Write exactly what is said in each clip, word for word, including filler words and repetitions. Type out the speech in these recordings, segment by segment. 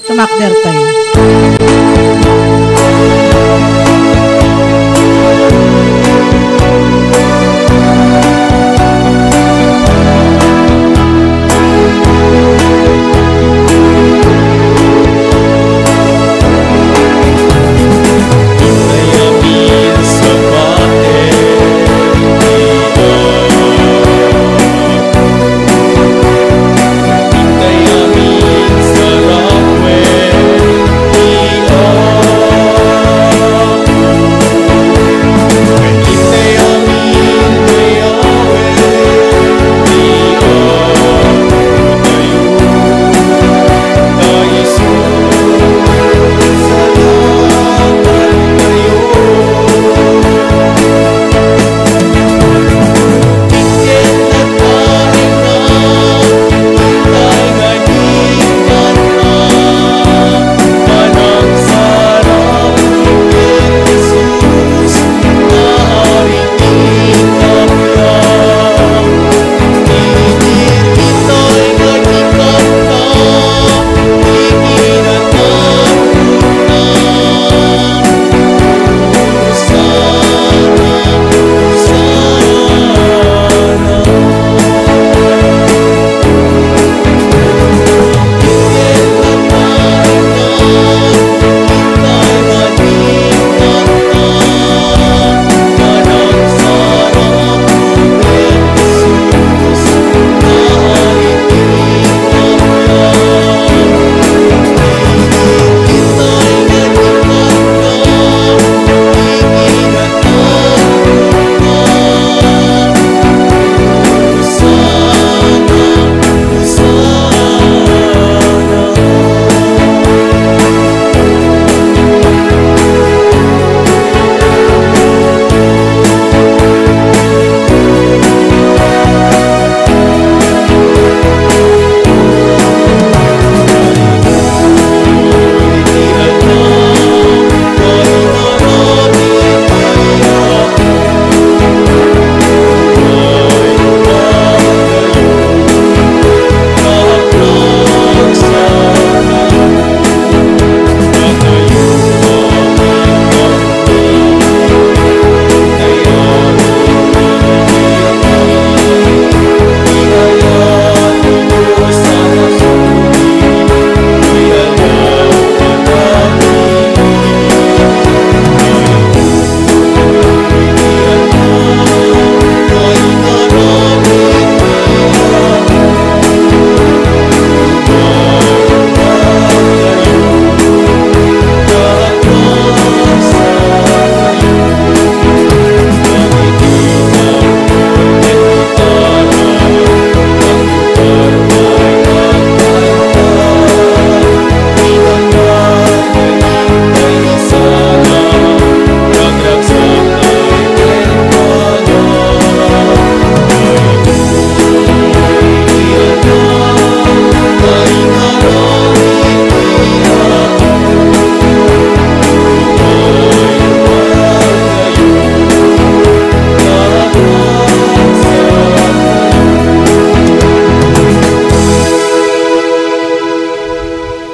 Sumakder tayo.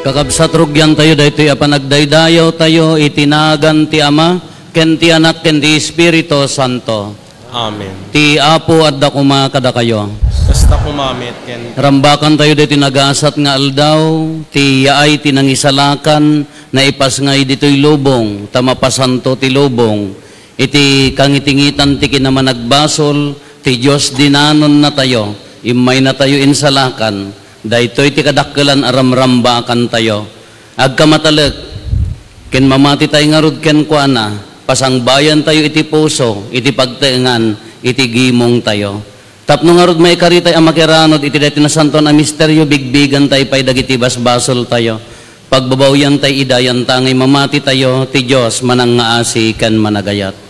Kakabsat, rugiantayo daytoy a panagdaydayaw tayo iti nagan ti Ama, ken ti Anak, ken ti Espiritu Santo. Amen. Ti Apo adda koma kadakayo. Kasta koma met ken. Rambakan tayo daytoy nagasat nga aldaw, ti yaay ti nangisalakan, naipasngay ditoy lubong, ta mapasanto ti lubong. Iti kangitingitan ti kinamanagbasol, ti Dios dinanonna tayo, immayna tayo insalakan, daytoy ti kadakkelan a ramrambakan tayo. Agkamatalek, ken mamati tayo ngarud kenkuana, pasangbayan tayo iti puso, iti pagteengan, iti gimong tayo. Tapno ngarud maikari tayo a makiranud iti daytoy nasantoan a misterio, bigbigan tayo pay dagiti basbasol tayo. Pagbabawian tayo ida, yantangay mamati tayo, ti Dios manangngaasi ken managayat.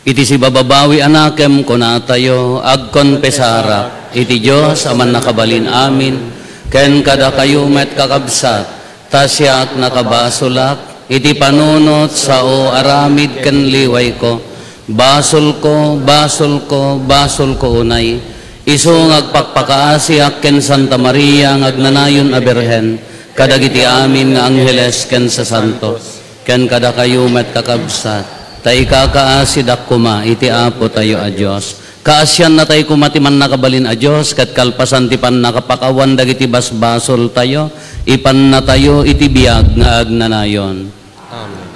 Iti sibababawi a nakem, kunatayo, agkonfesarak iti Dios a Mannakabalin-amin, ken kadakayo met, kakabsat, ta siak nakabasolak iti panunot, sao, aramid ken liwayko, Basolko, basolko, basolko unay, isu nga agpakpakaasiak ken Santa Maria nga agnanayon a Birhen, kadagiti amin nga angheles ken sasantos, ken kadakayo met, kakabsat, ta ikakaasidak koma iti Apotayo a Dios. Kaasiannatay koma ti Mannakabalin a Dios, ket kalpasan ti pannakapakawan dagiti basbasoltayo, ipannatayo iti biag nga agnanayon. Amen.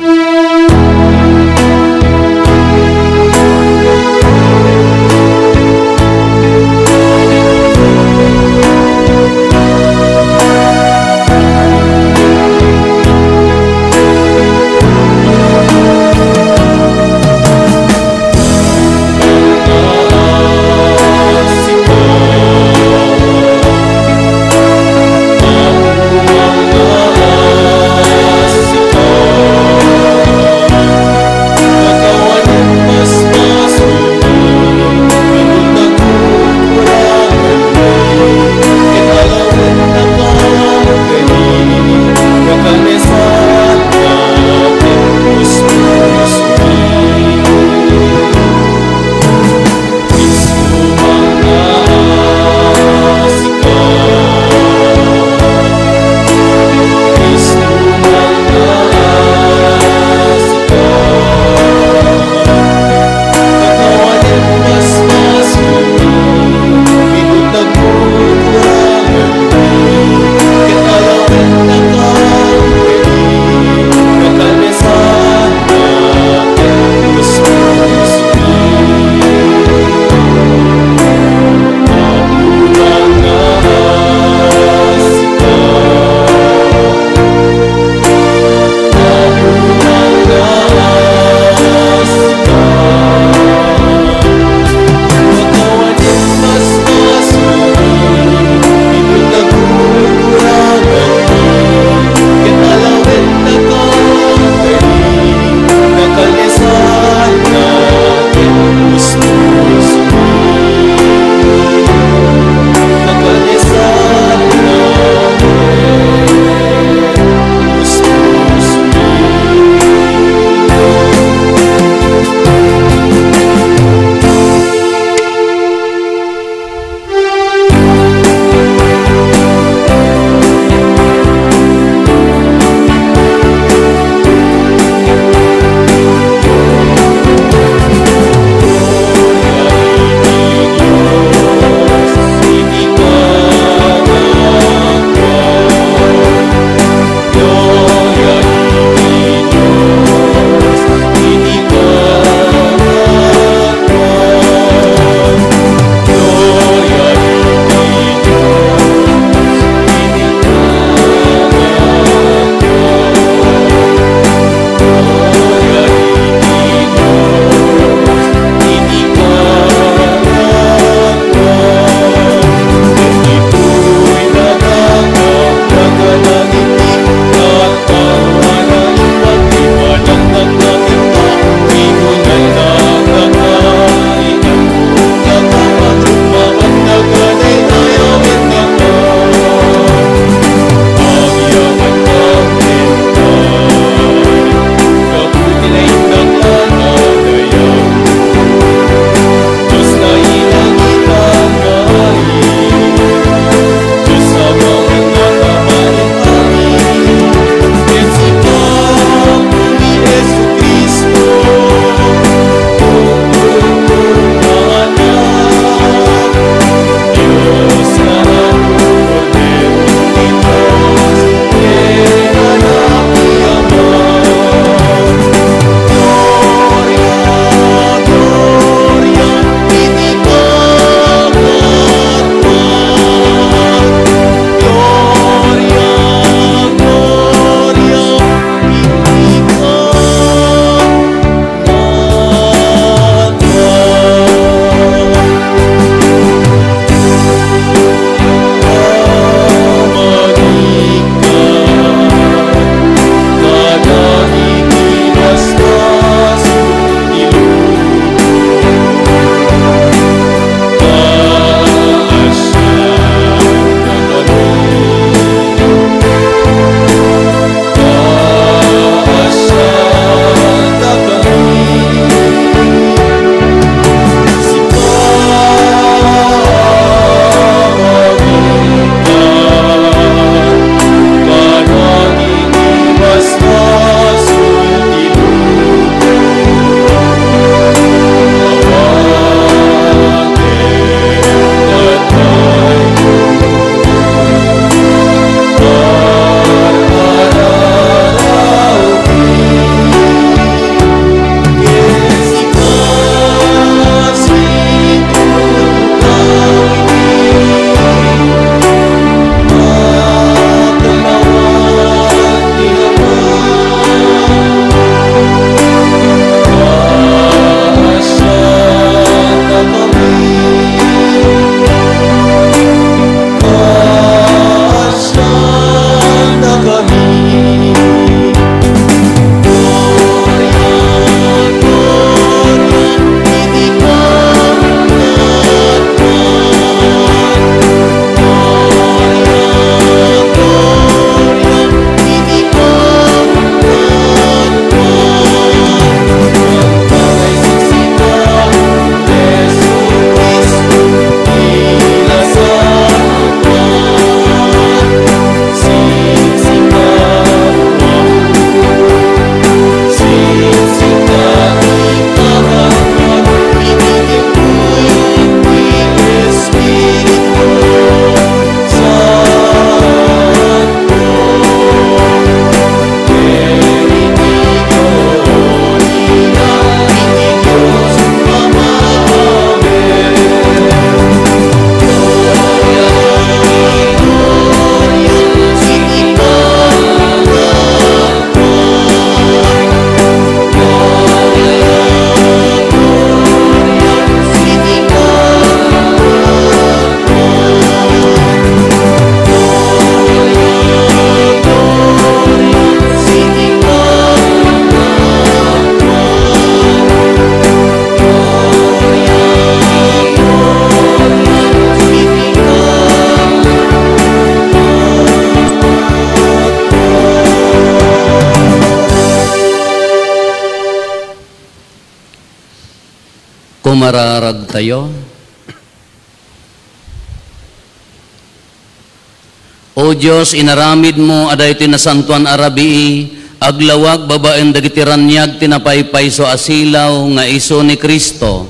Raragtayo. O Dios, inaramidmo a daytoy nasantoan a rabii, aglawag babaen dagiti raniag ti napaypayso a silaw nga isu ni Cristo.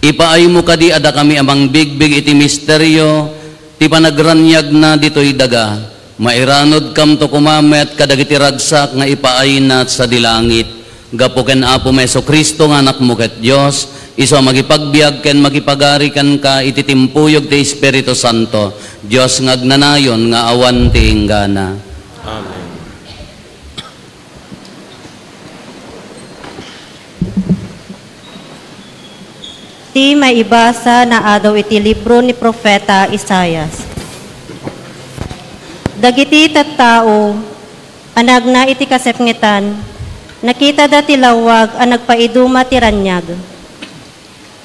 Ipaaymo kadi a dakami a mangbigbig iti misterio ti panagraniagna ditoy daga. Mairanudkamto koma met kadagiti ragsak nga ipaayna sadi langit. Gapu ken Apo Jesu-Cristo nga Anakmo ket Dios, isu a makipagbiag ken makipagari kenka iti timpuyog ti Espiritu Santo, Dios nga agnanayon nga awan ti inggana. Amen. Ti maibasa naadaw iti libro ni Profeta Isaias. Dagiti tattao a nagna iti kasepngetan, nakitada ti lawag a nagpaiduma ti raniag.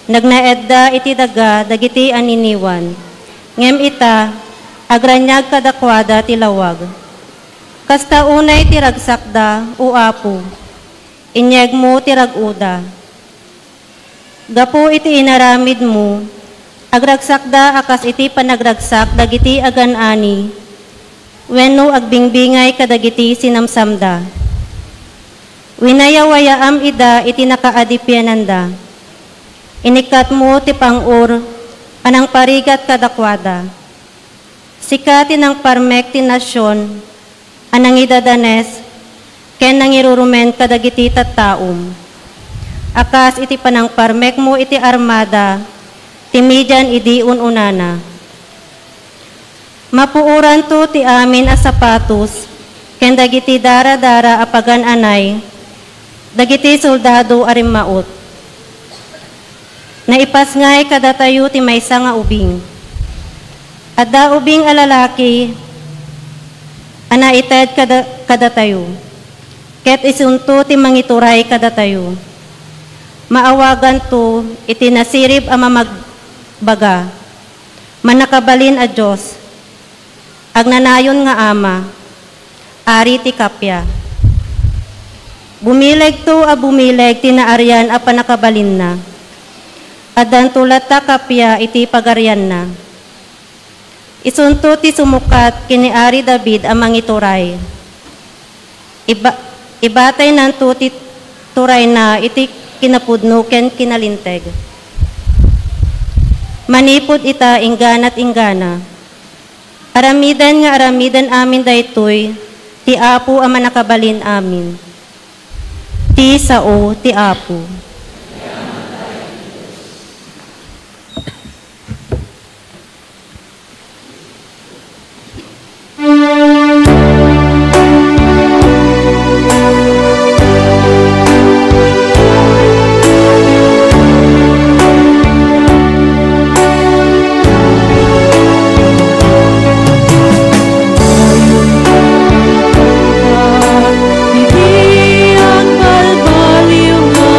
Nagnaedda iti daga dagiti aniniwan, ngem ita, agraniag kadakuada ti lawag. Kasta unay ti ragsakda, O Apo, inyegmo ti rag-oda. Gapu iti inaramidmo, agragsakda a kas iti panagragsak dagiti agan-ani wenno agbingbingay kadagiti sinamsamda. Winayawayaam ida iti nakaadipiananda. Inikkatmo ti pang-or a nangparigat kadakuada. Sika ti nangparmek ti nasion a nangidadanes ken nangirurumen kadagiti tattaom, a kas iti panangparmekmo iti armada ti Midian idi un-unana. Mapuoranto ti amin a sapatos ken dagiti daradara a pagan-anay dagiti soldado a rimmaut. Naipasngay kadatayo ti maysa nga ubing. Adda ubing a lalaki a naited kada-, kadatayo, ket isunto ti mangituray kadatayo. Maawaganto iti nasirib a mamagbaga, Mannakabalin a Dios, Agnanayon nga Ama, Ari ti kappia. Bumilegto a bumileg ti naarian a pannakabalinna. Addanto latta kappia iti pagarianna. Isunto ti sumukat ken ni Ari David a mangituray. Iba-, ibataynanto ti turayna iti kinapudno ken kinalinteg. Manipud ita, inggana't inggana. Aramiden nga aramiden amin daytoy ti Apo a Mannakabalin-amin. Ti sao ti Apo. Iti agbalbaliw nga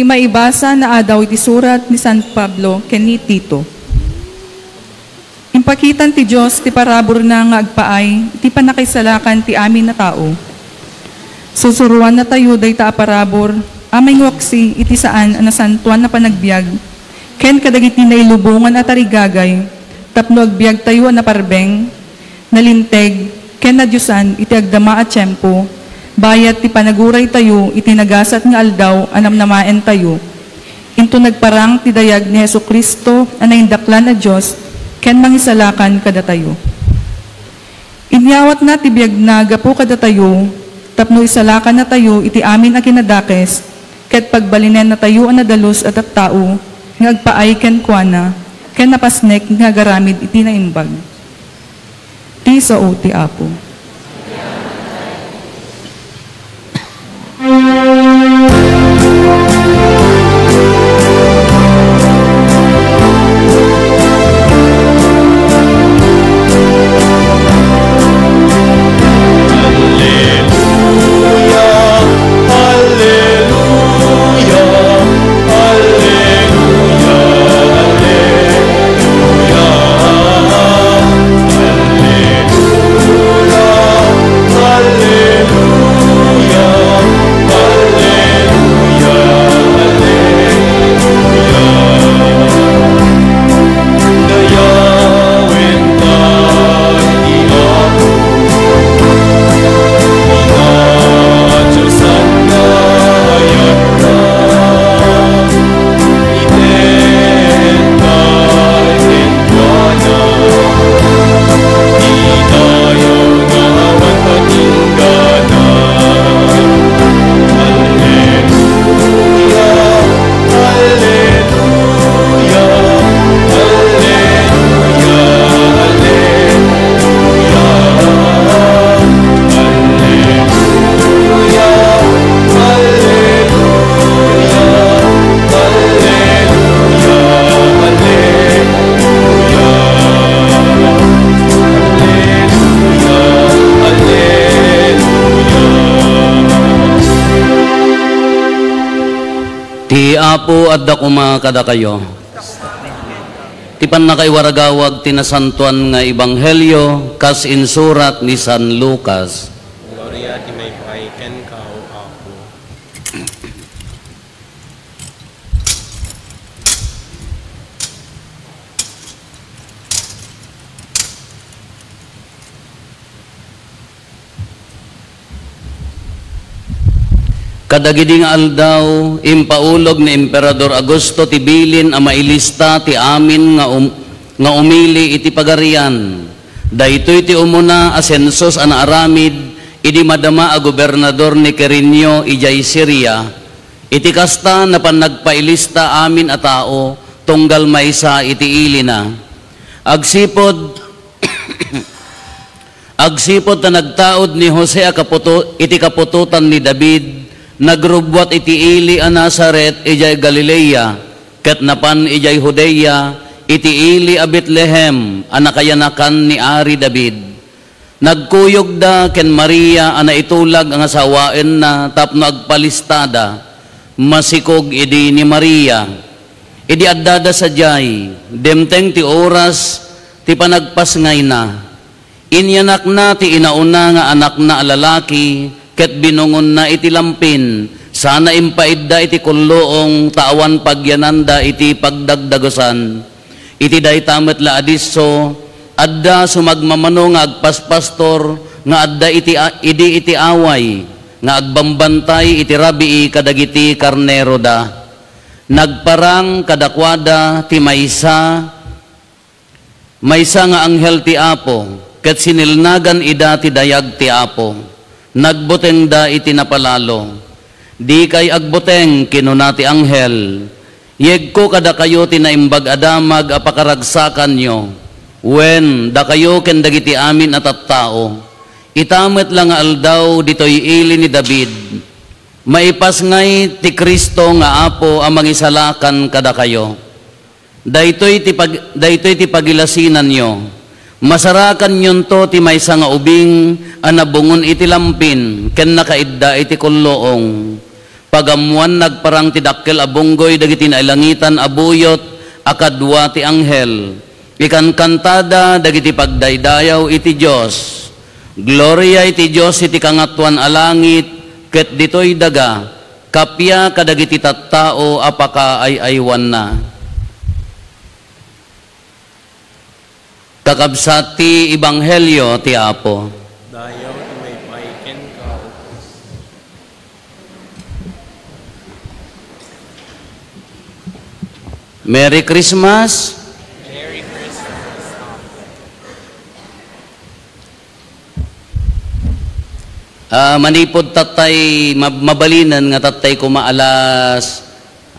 Maibasa nga adaw iti surat ni San Pablo ken ni Tito. Impakitan ti Dios ti paraburna nga agpaay iti pannakaisalakan ti amin a tao. Susuroannatayo dayta a parabur a mangiwaksi iti saan a nasantoan a panagbiag ken kadagiti nailubongan a tarigagay tapno agbiagtayo a naparbeng, nalinteg, ken nadiosan iti agdama a tiempo, bayat ti panaguraytayo iti nagasat nga aldaw a namnamaentayo. Inton nagparang ti dayag ni Jesu-Cristo a naindaklan a Dios ken Mangisalakan kadatayo. Inyawatna ti biagna gapu kadatayo tapno isalakannatayo iti amin a kinadakes ket pagbalinennatayo a nadalus a tattao nga agpaay kenkuana ken napasnek nga agaramid iti naimbag. Ti sao ti Apo. Ti Apo adda koma kadakayo. Ti pannakaiwaragawag ti nasantoan nga ebanghelio kas insurat ni San Lucas. Gloria ti maypay kenka, O Apo. Kadagidi nga aldaw, impaulog ni Emperador Augusto ti bilin a mailista ti amin nga um-, nga umili iti pagarian. Daytoy ti umuna a sensus a naaramid idi madama a gobernador ni Quirinio idiay Siria. Iti kasta, napan nagpailista amin a tao tunggal maysa iti ilina. Agsipud Agsipud ta nagtaud ni Jose a kaputo-, iti kaputotan ni David, nagrubbuat iti ili a Nazaret idiay Galilea, ket napan idiay Judea, iti ili a Betlehem a nakayanakan ni Ari David. Nagkuyogda ken Maria a naitulag a ngasawaenna tapno agpalistada. Masikog idi ni Maria. Idi addada sadiay, dimteng ti oras ti panagpasngayna. Inyanakna ti inauna nga anakna a lalaki ket binungonna iti lampin, sana impaidda iti kulluong ta awan pagyananda iti pagdagdagusan. Iti dayta met la a disso, adda sumagmamano nga agpaspastor nga adda iti a-, idi iti away nga agbambantay iti rabii kadagiti karneroda. Nagparang kadakuada ti maysa, maysa nga anghel ti Apo, ket sinilnagan ida ti dayag ti Apo. Nagbutengda iti napalalo. "Dikay agbuteng," kinuna ti anghel. "Yegko kadakayo ti Naimbag a Damag a pakaragsakanyo, wen, dakayo ken dagiti amin a tattao. Ita met la nga aldaw ditoy ili ni David." Maipasngay ti Cristo nga Apo a mangisalakan kadakayo. Daytoy ti pag-, daytoy ti pagilasinanyo. Masarakanyonto ti maysa nga ubing a nabungon iti lampin ken nakaidda iti kulluong. Pagammoan, nagparang ti dakkel a bunggoy dagiti nailangitan a buyot a kadua ti anghel. Ikankantada dagiti pagdaydayaw iti Dios. Gloria iti Dios iti kangatoan a langit, ket ditoy daga, kappia kadagiti tattao a pakaay-aywanna. Kakabsat ti ebanghelio ti Apo. Dayaw ti maipay kenka, O Kristo. Merry Christmas. Merry Christmas. Ah, manipud tattay, mab-, mabalinen nga tattay koma alas,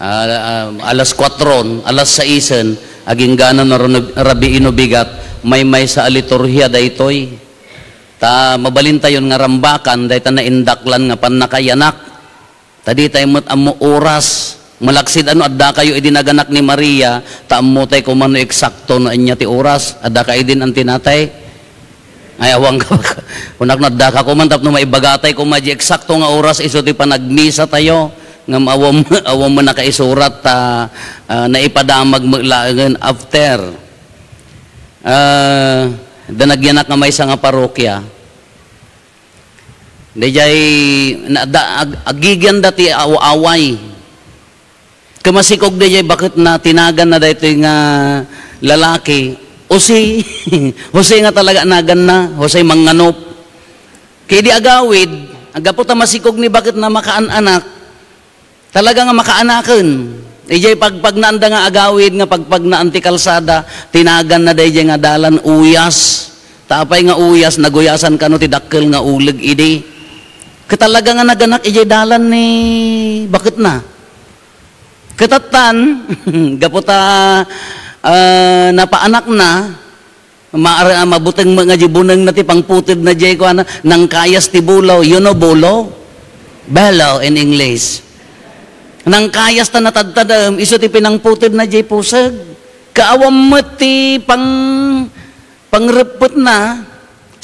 ah, ah, alas kuatron, alas saisen, agingganan a rano-, rabii no bigat, maymaysa a liturhia daytoy. Ta mabalintayon nga rambakan dayta naindaklan nga pannakayanak. Ta ditay met ammo oras. Malaksid a no addakayo idi naganak ni Maria, ta ammotay koma no eksakto no ania ti oras. Addaka idin antinatay? Ay, awan ka. Kunak no addaka koma tapno maibagatay koma di eksakto nga oras isu ti panagmisa tayo. Ngem awan, awan met nakaisurat ta, ah, naipadamag met laengen after. Ah, da nagyanak nga maysa nga parokya. Dayjay, na, da, ag-, agigianda ti aw-, away. Kamasikog dayjay baketna, tinaganna daytoy nga lalaki, Jose. Jose nga talaga naganna, Jose Manganop. Kay di agawid, aggapu ta masikog ni baketna makaan-anak, talaga nga makaanaken. Idiay pagpagnaanda nga agawid nga pagpagnaan ti kalsada, tinaganna daydiay nga dalan uyas. Ta apay nga uyas, naguyasan kano ti dakkel nga uleg idi. Ket talaga nga naganak idiay dalan ni baketna. Ket attan, gapu ta, ah, napaanakna, Ma-, ah, mabuteng met nga di bunengna ti pangputedna diay kuana, nangkayas ti bulaw. You know bulaw? Bellow in English. Nangkayas ta natadtadem, isu ti pinangputedna diay puseg. Kaawan met ti pang-, pangreppetna.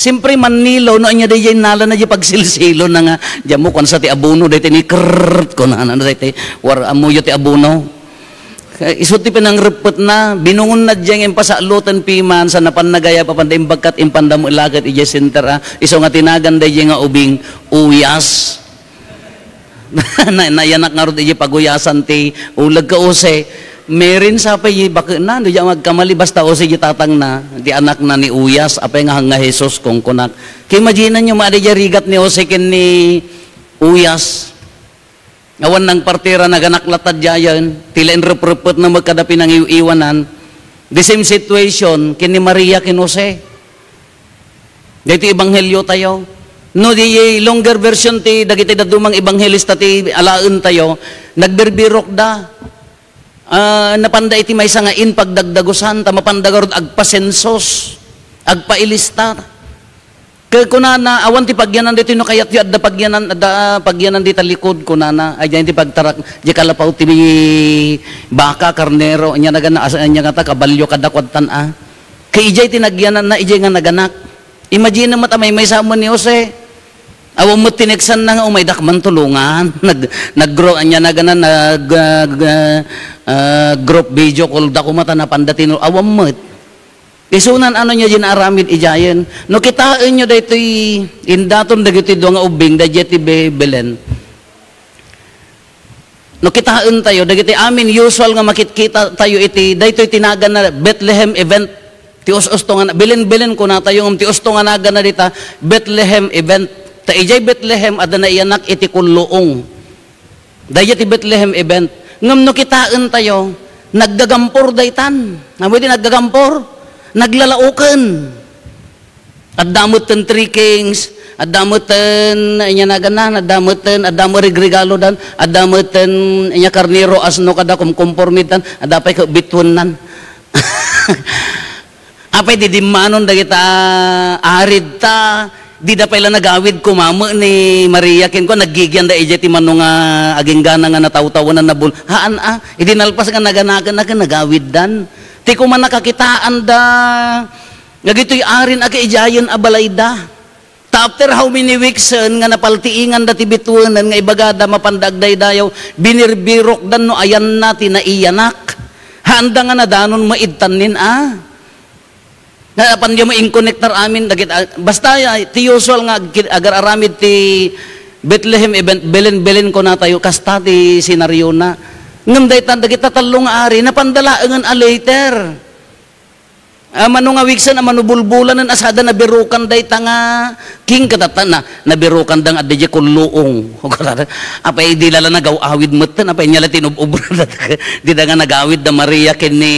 Siyempre, mannilo, no ania diay innalana diay pagsilsilona nga, "Diammo, kuansa ti abono, daytoy ni krrrt," kunana, daytoy, "War, ammoyo ti abono." Isu ti pinangreppetna, binungonna diay nga impasaloten piman, sa napan nagayab a panda imbagkat, impanda met laket idiay center, a, isu nga tinagan daydiay nga ubing, uyas. Na-, nayanak ngarud idiay paguyasan ti uleg ka, Jose. Merin sa pay baketna, no, diay agkamali, basta Jose diay tatangna, ti anakna ni Uyas, apay nga, nga Jesus, kunkunak. Kay imaginanyo, maadi diay rigat ni Jose ken ni Uyas. Awan nangpartira, naganak latta diayen, ti la inrepreppetna met kada pinangiw-iwanan. The same situation ken ni Maria ken Jose. Daytoy ebanghelio tayo. No, di longer version ti dagiti daddumang ebanghelista ti alaen tayo, nagbirbirokda. Ah, napanda iti maysa nga in pagdagdagusan, ta mapanda garud agpasensus, agpailista. Ke-, kunana, "Awan ti pagyanan ditoy no kayatyo, adda pagyanan, adda, ah, pagyanan dita likod," kunana. Ay, diay ti pagtarak, di kalapaw ti baka, karnero, anya nagan-, as-, anya ngata, kabalyo, kada kuadtan, a. Kay idiay ti nagyananna, idiay nga naganak. Imagine met a maymaysa met ni Jose. Awan met tineksanna nga, "Umaydak man tulongan." Nag-, nag-gro-, anya nagana, nag-, ah, ah, group video call da koma ta napanda tinu-, awan met. Isunan ano nia diay naaramid idiayen. No kitaenyo daytoy indaton dagitoy dua nga ubbing, daydiay ti Be-, Belen. No kitaentayo, dagiti amin usual nga makitkita tayo iti, daytoy ti naganna Bethlehem event. Ti us-usto nga na-, Belen-Belen kunatayo, ngem ti usto nga naganna dita, Bethlehem event. Ta idiay Bethlehem, adda naiyanak iti kulluong. Daydiay ti Bethlehem event. Ngem no kitaentayo, naggagampor daytan. Ammom ti naggagampor? Naglalaoken. Adda metten Three Kings, adda metten, ania naganna, adda metten, adda met regregalodan, adda metten, ania karnero, asno, kada kumkumpormitan, adda pay ket bitwennan. Apay didimmanon dagita arid ta, dida pay la nagawid koma met ni Maria, ken kua, naggigianda idiay ti mano nga aginggana nga natawtawenan nabul-, haan a, idi nalpas nga naganaken a ken nagawiddan. Ti koma nakakitaanda, dagitoy arin a ket idiayen a balayda. Ta after how many weeks, eh, nga napaltiinganda ti bituen nga ibagada mapanda agdaydayaw, binirbirokdan no ayanna ti naiyanak. Haanda nga nadanon maidtan nin, ah. Nga apan di mo inkonektar amin dagit, ah, basta, ah, ti usual nga ag-, agar-aramid ti Bethlehem event, Belen, Belen ko natayo, kasta ti senaryo na. Ngem dayta, dagita tallo nga ari, napanda laengen a later. Ah, mano nga wiksen a mano bulbulanen a sada nabirukan dayta nga king kadatta na, nabirukan da nga adda diay kulluong. Apay di la la nagaw-awid metten, apay nya la tinub-ubra da, di da nga nagawid da Maria ken ni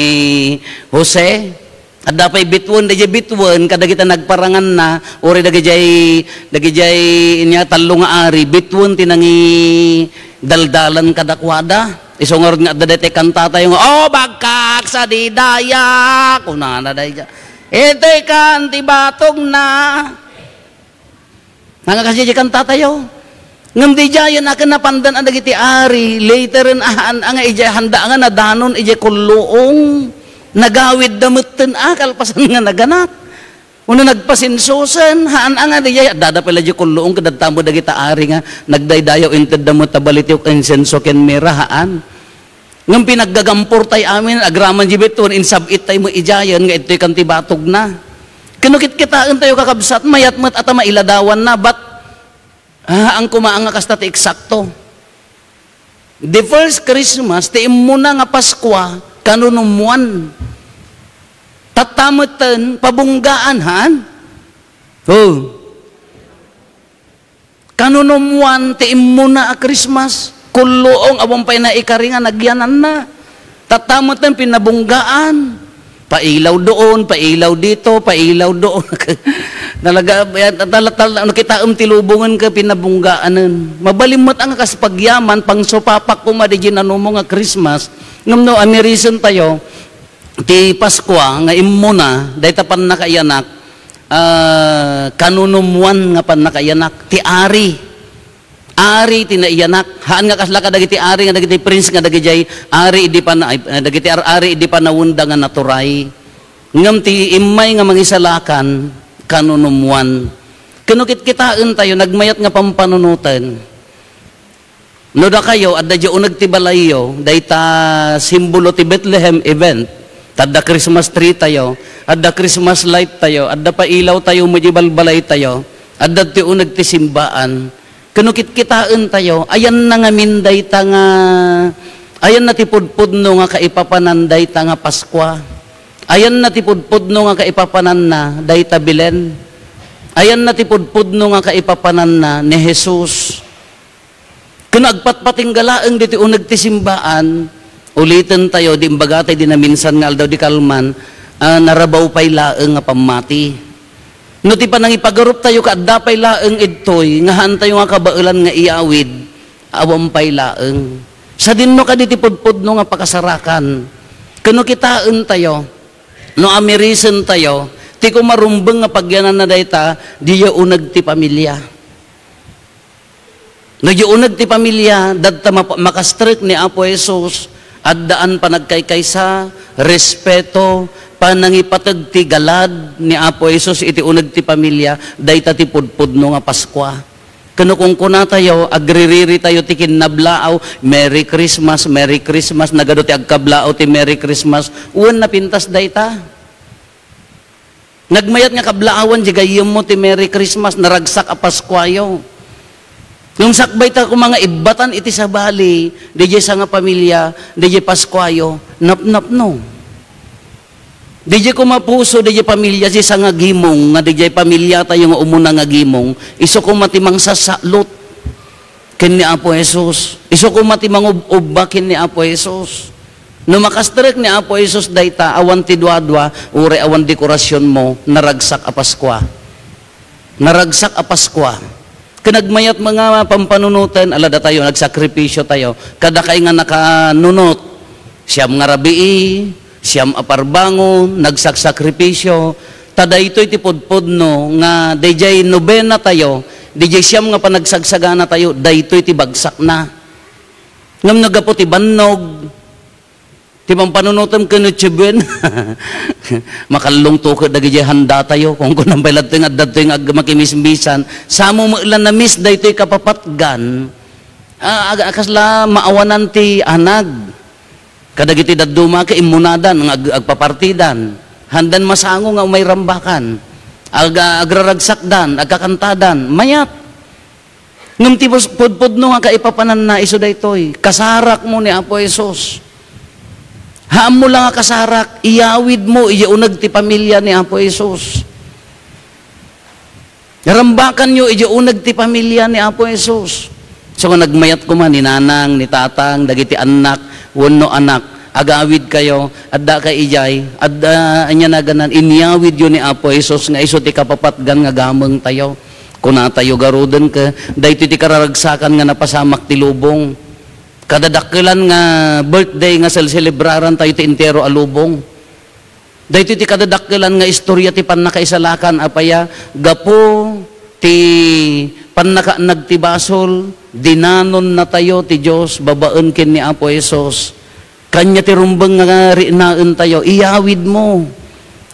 Jose. Adda pay bituen, daydiay bituen, kadagita nagparanganna, uri dagidiay, dagidiay inya tallo nga ari, bituen ti nangi daldalan kadakuada. Isu ngarud nga adda daytoy kantatayo nga, "O bagkak, sadi dayak," kunana daydiay. Iti kan ti batogna. Nga kasta diay kantatayo. Ngem didiayen a ken napandan a dagiti ari, later en a haan a nga idiay handa a nga nadanon idiay kulluong. Nagawid da metten a kalpasan nga naganak. Wenno nagpasinsosen, haan a nga diay, addada pay la diay kulluong, ket adda met dagita ari nga nagdaydayaw, inted da met a balitiok, insenso, ken mira, haan. Ngem pinaggagampor tay amin, agraman diay bituen, insab-it tay met idiayen, nga ittoy kan ti batogna. Ken no kitkitaen tayo, kakabsat, mayat met a ta mailadawanna, but, ah, ang kumaang nga kasta ti eksakto. The first Christmas, ti immuna nga Paskua, kanunumuan. Tatta metten, pabunggaan, haan? Oh. Kanunumuan ti immuna a Christmas, kulluong, awan pay naikari nga nagyananna. Tatta metten, pinabunggaan. Pailaw doon, pailaw dito, pailaw doon. Talaga, eh, tala-, tala-, no kitaem ti lubongen ket pinabunggaanen. Mabalin met a nga kas pagyaman, pangsupapak koma diay nanumo nga Christmas. Ngem no, amirisen tayo, ti Paskua nga immuna, dayta pannakaiyanak, ah, kanunumuan nga pannakaiyanak, ti ari. Ari ti naiyanak. Haan nga kasla kadagiti ari nga dagiti prince nga dagidiay ari idi pana-, ay, eh, dagiti ar-, ari idi panawenda nga naturay. Ngem ti immay nga mangisalakan, kanunumuan. Ken no kitkitaen tayo, nagmayat nga pampanunoten. No dakayo, adda diay uneg ti balayyo, dayta simbolo ti Bethlehem event. Ta adda Christmas tree tayo, adda Christmas light tayo, adda pailaw tayo, met diay balbalay tayo, adda ti uneg ti simbaan. Ken no kitkitaen tayo, ayanna ngamin dayta nga, ayanna ti pudpudno nga kaipapanan dayta nga Paskua. Ayanna ti pudpudno nga kaipapananna dayta Belen. Ayanna ti pudpudno nga kaipapananna ni Jesus. Ken agpatpatingga laeng ditoy uneg ti simbaan, uliten tayo, di imbaga tay di naminsan nga aldaw di kalman, ah, narabaw pay laeng nga pammati. No ti panangipagarup tayo ket adda pay laeng idtoy, nga haan tayo nga kabaelan nga iyawid, awan pay laeng. Sadino kadi ti pudpudno nga pakasarakan? Ken no kitaen tayo, no amirisen tayo, ti kumarumbeng nga pagyananna dayta, diay uneg ti pamilia. No diay uneg ti pamilia, dadta map-, makastrek ni Apo Jesus, addaan panagkaykaysa, respeto, panangipateg ti galad ni Apo Jesus iti uneg ti pamilia, dayta ti pudpudno nga Paskua. Ken no kunkunatayo, agririri tayo ti kinnablaaw, "Merry Christmas, Merry Christmas," nagadu ti agkablaaw ti Merry Christmas, wen napintas dayta. Nagmayat nga kablaawan diay gayyemmo ti Merry Christmas, naragsak a Paskuayo. Ngem sakbay ta koma nga ibbatan iti sabali, diay sangapamilia, diay Paskuayo, napnapno. Diay koma puso, diay pamilia, diay sangagimong, nga diay pamilia tayo nga umuna nga gimong, isu koma ti mangsassalot ken ni Apo Jesus. Isu koma ti mangub-ubba ken ni Apo Jesus. No makastrek ni Apo Jesus dayta, awan ti duadua, uray awan dekorasionmo, naragsak a Paskua. Naragsak a Paskua. Ken nagmayat nga pampanunoten, ala datayo, nagsakripisio tayo. Kadakay nga nakanunot, siam nga rabii, siam a parbangon, nagsaksakripisio. Ta daytoy ti pudpudno nga daydiay nobena tayo, daydiay siam nga panagsagsagana tayo, daytoy ti bagsakna. Ngem no gapu ti bannog, Ti pampanunotem ken Nochebuen, makallungto ket dagiti handatayo. Kunkunam pay latta nga adda daytoy nga ag-, makimismisan. Samo met la na-miss daytoy kapapatgan. Ah, ag-, a, kasla maawanan ti anag. Kadagiti dadduma ket immunadan nga ag-, agpapartidan. Handan masango nga umay rambakan. Ag-, agraragsakdan, agkakantadan. Mayat. Ngem ti pus-, pudpudno nga kaipapananna isu daytoy, kasarakmo ni Apo Jesus. Haanmo la nga kasarak, iyawidmo idiay uneg ti pamilia ni Apo Jesus. Rambakanyo idiay uneg ti pamilia ni Apo Jesus. So, nga nagmayat koma ni nanang, ni tatang, dagiti annak, wenno anak, agawidkayo, addakayo idiay, adda, ania naganan, inyawidyo ni Apo Jesus nga isu ti kapapatgan nga gamengtayo. Kunatayo garuden ket daytoy ti kararagsakan nga napasamak ti lubong. Kadadakkelan nga birthday nga selselebrarantayo ti entero a lubong. Daytoy ti kadadakkelan nga istorya ti pannakaisalakan, apay a, gapu ti pannakaannag ti basol, dinanonnatayo ti Dios babaen ken ni Apo Jesus. Kania ti rumbeng nga riknaentayo, iyawidmo.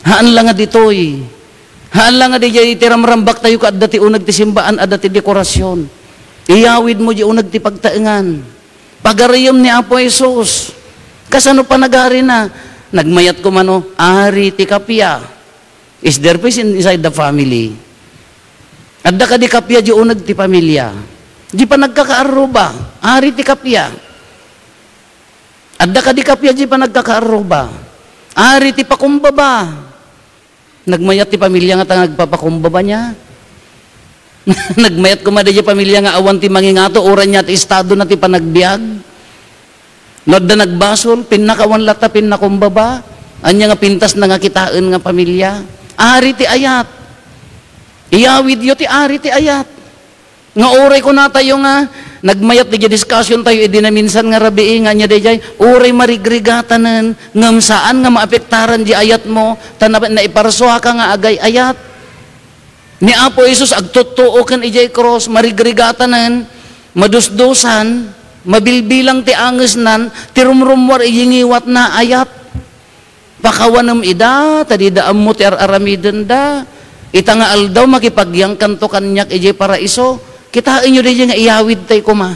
Haan la nga ditoy. Haan la nga didiay ti ramrambaktayo ket adda ti uneg ti simbaan, adda ti dekorasyon. Iyawidmo diay uneg ti pagtaengan. Pagarayem ni Apo Jesus. Kasano panagarina? Nagmayat koma no, ari ti kappia. Is there peace in-, inside the family? Adda kadi kappia diay uneg ti pamilia? Diay panagkakaarruba, ari ti kappia. Adda kadi kappia diay panagkakaarruba? Ari ti pakumbaba. Nagmayat ti pamilia nga ta nagpapakumbaba nia. Nagmayat koma diay pamilia nga awan ti mangingato, uray nia ti estadona ti panagbiag. No adda nagbasol, pinnakawan latta, pinnakumbaba. Ania nga pintasna nga kitaen nga pamilia? Ari ti ayat. Iyawidyo ti ari ti ayat. Nga uray kunatayo nga nagmayat diay discussion tayo idi naminsan nga rabii nga ania daydiay, uray marigrigatanen, ngem saan nga maapektaran diay ayatmo, ta na-, naiparsuaka nga agay-ayat. Ni Apo Jesus agtuttuo ken idiay krus, marigrigatanen, madusdusan, mabilbilang ti angesnan, ti rumrummuar idiay ngiwatna, ayat. Pakawanem ida, ta dida ammo ti ar-aramidenda. Ita nga aldaw, makipagyangkanto kaniak idiay paraiso. Kitaenyo daydiay nga iyawidtay koma.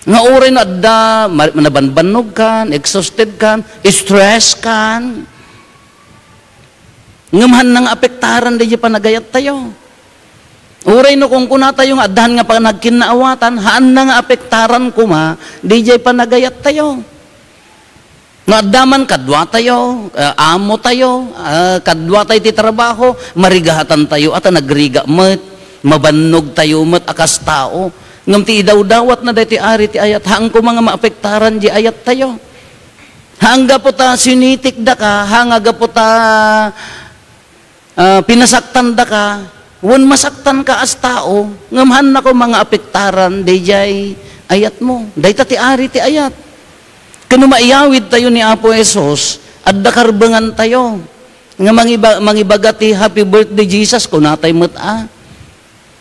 Nga uray no adda, ma-, nabanbannogkan, exhaustedkan, stresskan. Ngem haanna nga apektaran daydiay panagayattayo. Uray no kunkunatayo nga addahan nga panagkinnaawatan, haanna nga apektaran koma daydiay panagayattayo. No adda man kaduatayo, ah, amotayo, ah, kaduatayo ti trabaho, marigahatantayo, ata nagriga met, mabannogtayo met a kas tao. Ngem ti idawdawatna daytoy ari ti ayat, haan koma nga maapektaran diay ayattayo. Haan gapu ta sinitikdaka, haan gapu ta ah, pinasaktandaka, wen masaktanka as tao, ngem haanna koma nga apektaran daydiay ayatmo. Dayta ti ari ti ayat. Ken no maiyawidtayo ni Apo Jesus, adda karbengantayo nga mangiba-, mangibaga ti "Happy birthday, Jesus," kunatay met a.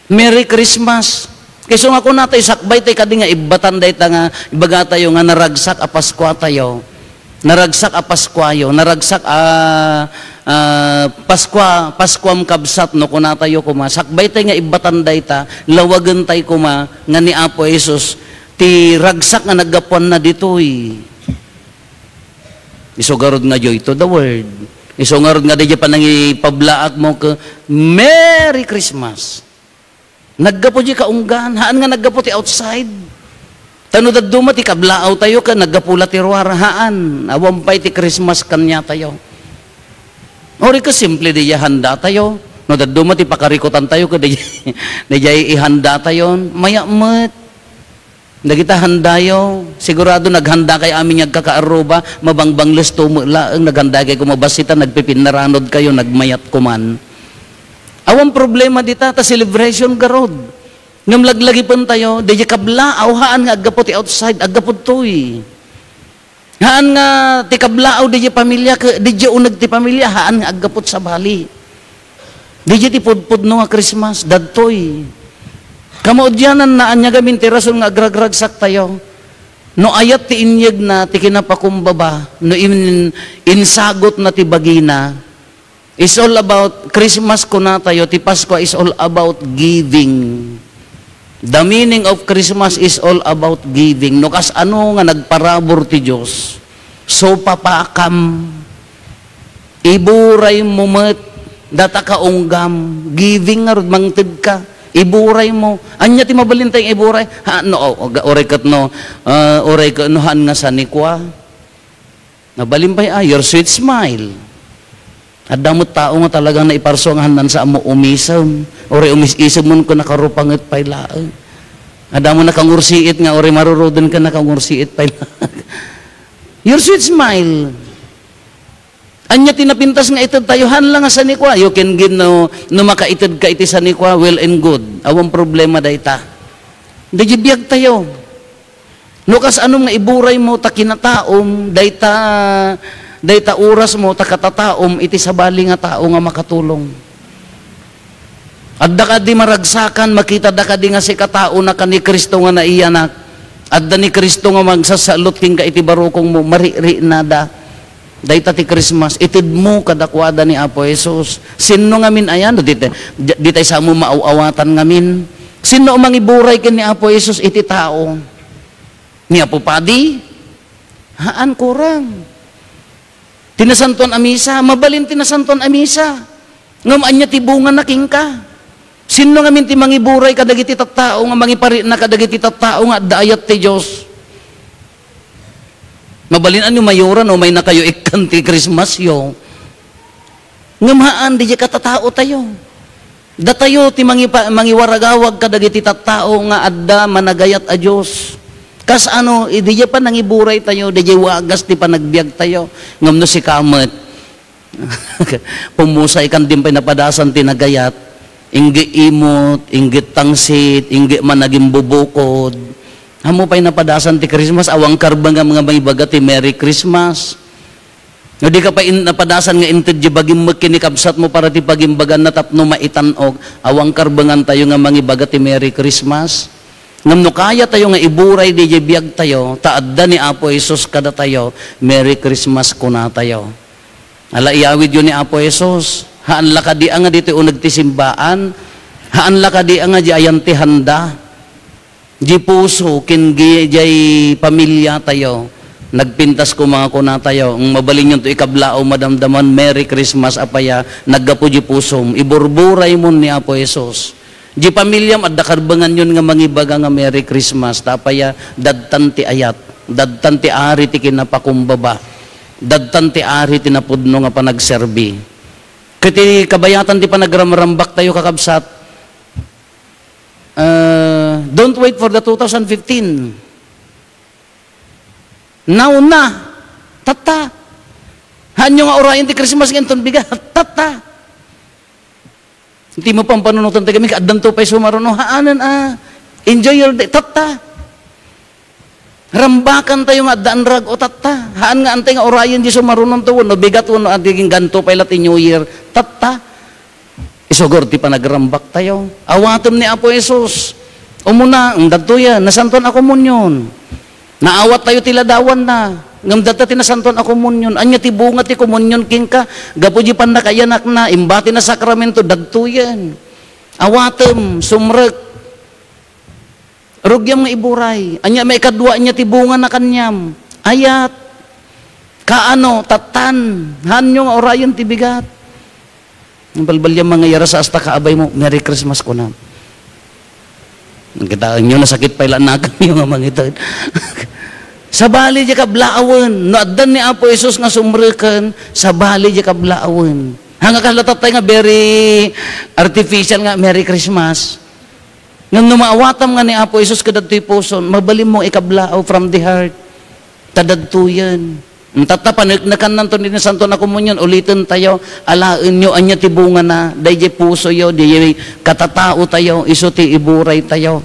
Merry Christmas. Kayso nga kunata, isakbay tay kadi nga ibbatan dayta nga ibagatayo nga naragsak a Paskuatayo. Naragsak a Paskuayo, naragsak a, a, Paskua, Paskuam kabsat, no kunatayo koma. Sakbay tay nga ibbatan dayta, lawagen tay koma nga ni Apo Jesus ti ragsak nga naggapuanna ditoy. Isu garud nga joy to the world. Isu ngarud nga daydiay panangipablaak mo ke, Merry Christmas. Naggapu diay kaunggan, haan nga naggapu ti outside. Ta no dadduma ti kablaaw tayo, ken naggapu la ti ruar, haan, awan pay ti Christmas kaniatayo. Uray ket simple diay handa tayo. No dadduma ti pakarikutan tayo, ket diay, diay ihanda tayo, mayat met. Dagita handayo, sigurado naghandakay amin nga agkakaarruba, mabangbanglesto met laeng, naghandakay koma bassit ta nagpipinnaranod kayo, nagmayat koman. Awan problema dita, ta celebration garud. Ngem laglagipentayo, daydiay kablaaw, haan nga aggapu ti outside, aggapu toy. Haan nga ti kablaaw daydiay pamilia, ke-, daydiay uneg ti pamilia, haan nga aggapu ti sabali. Daydiay ti pudpudno nga Christmas, dadtoy. Kamaudiananna, ania gamin ti rason nga agragragsaktayo. No ayat ti inyegna, ti kinapakumbaba, no in-, insagutna ti bagina, it's all about Christmas, kunatayo, ti Paskua is all about giving. The meaning of Christmas is all about giving. No kasano nga nagparabur ti Dios, supapakam, iburay mo met, data kaunggam, giving ngarud, mangted ka, iburay mo. Ania ti mabalin tayo iburay? Ha, no, o-, o-, uray ket no, ah, uray ket no, haan nga sanikua. Mabalin pay, ah, your sweet smile. Adda met tao nga talagang naiparso nga hannan sa ammo umisem. Uray umis-isem mo ket nakarupanget pay laeng. Adda mo nakangursiit nga uray maruruden ka, nakangursiit pay laeng. Your sweet smile. Ania ti napintas nga ited tayo? Haan la nga sanikua. You can give no, no makaited ka iti sanikua, well and good. Awan problema dayta. Daydi biag tayo. No kasano nga iburay mo ta kinataom, dayta, dayta oras mo ta katataom iti sabali nga tao nga makatulong. Adda kadi maragsakan, makitada kadi nga sika tao na ka ni Cristo nga naiyanak. Adda ni Cristo nga magsasallot kenka iti barukongmo, mariknada. Dayta ti Christmas, itedmo kadakuada ni Apo Jesus. Sinno ngamin ayan? Di, di, di tayo samo maaw-awatan ngamin. Sinno mangiburay ken ni Apo Jesus iti tao? Ni Apo Padi? Haan, kurang. Ti nasantuan a misa, mabalin ti nasantuan a misa. Ngem ania ti bungana kenka? Sinno ngamin ti mangiburay kadagiti tattao nga mangiparikna kadagiti tattao nga adda ayat ti Dios? Mabalin a no mayoran, umaynakayo ikkan ti Christmasyo. Ngem haan, daydi katataotayo. Datayo ti mangipa-, mangiwaragawag kadagiti tattao nga adda managayat a Dios. Kasano, daydi pay nangiburaytayo, daydi wagas ti panagbiagtayo. Ngem no sika met, pummusaykan, diam pay napadasan ti nagayat, inggit imot, inggit tangsit, inggit man agimbubukod. Ammo pay napadasan ti Christmas, awan karbengam nga maibaga ti Merry Christmas. No di ka pay in-, napadasan nga inted di bagim met ken ni kabsatmo para ti pagimbaganna tapno maitan-ok, awan karbengantayo nga mangibaga ti Merry Christmas. Ngem no kayatayo nga iburay daydi biagtayo, ta adda ni Apo Jesus kadatayo, Merry Christmas kunatayo. Ala, iyawidyo ni Apo Jesus. Haan la kadi a nga ditoy uneg ti simbaan? Haan la kadi a nga di ayan ti handa? Di puso ken gi-, diay pamiliatayo, nagpintas koma nga kunatayo, "Ng mabalinyon to ikablaaw, madamdaman, Merry Christmas, apaya, naggapu di pusom, iburburaymo ni Apo Jesus." Di pamiliam, adda karbenganyon nga mangibaga nga Merry Christmas, ta apaya, dadtan ti ayat, dadtan ti ari ti kinapakumbaba, dadtan ti ari ti napudno nga panagserbi. Ket ti kabayatan ti panagramrambaktayo, kakabsat, Uh, don't wait for the two thousand fifteen. Now na. Tatta. Haanyo nga urayen ti Christmas nga inton bigat. Tatta. Iti mo pampanunotan ti kami, addanto pay sumaruno. Haanen a. Enjoy your day. Tatta. Rambakantayo nga adda an rag-o, tatta. Haan nga antay nga urayen di sumarunonto, wenno bigat, wenno adi, ganto pay la ti New Year, tatta. Isugor ti panagrambaktayo. Awatem ni Apo Jesus. Umuna, ang dadtoyen, nasantuan a komunyon. Naawattayo ti ladawanna. Ngem dadta ti nasantuan a komunyon. Ania ti bunga ti komunyon kenka? Gapu di pannakaiyanakna, imbati na sakramento, dadtoyen. Awatem, sumrek. Rugiam nga iburay. Ania maikadua, ania ti bungana kaniam? Ayat. Kaano, tattan. Haanyo nga urayen ti bigat. Balbaliam nga iyarasa asta kaabaymo, "Merry Christmas," kunam. Kitaenyo, nasakit pay la naganyo nga mangited. Sabali di kablaawen. No addan ni Apo Jesus nga sumreken, sabali di kablaawen. Hanga kala tattay nga very artificial nga, "Merry Christmas." Ngem no maawatam nga ni Apo Jesus kadagtoy puson, mabalinmo ikablaaw from the heart. Ta dadtoyen. Tatta, paneknekannanto ni Santo a Komunyon, uliten tayo, alaenyo, ania ti bungana, dayjay pusoyo, dayjay katataotayo, isu ti iburay tayo.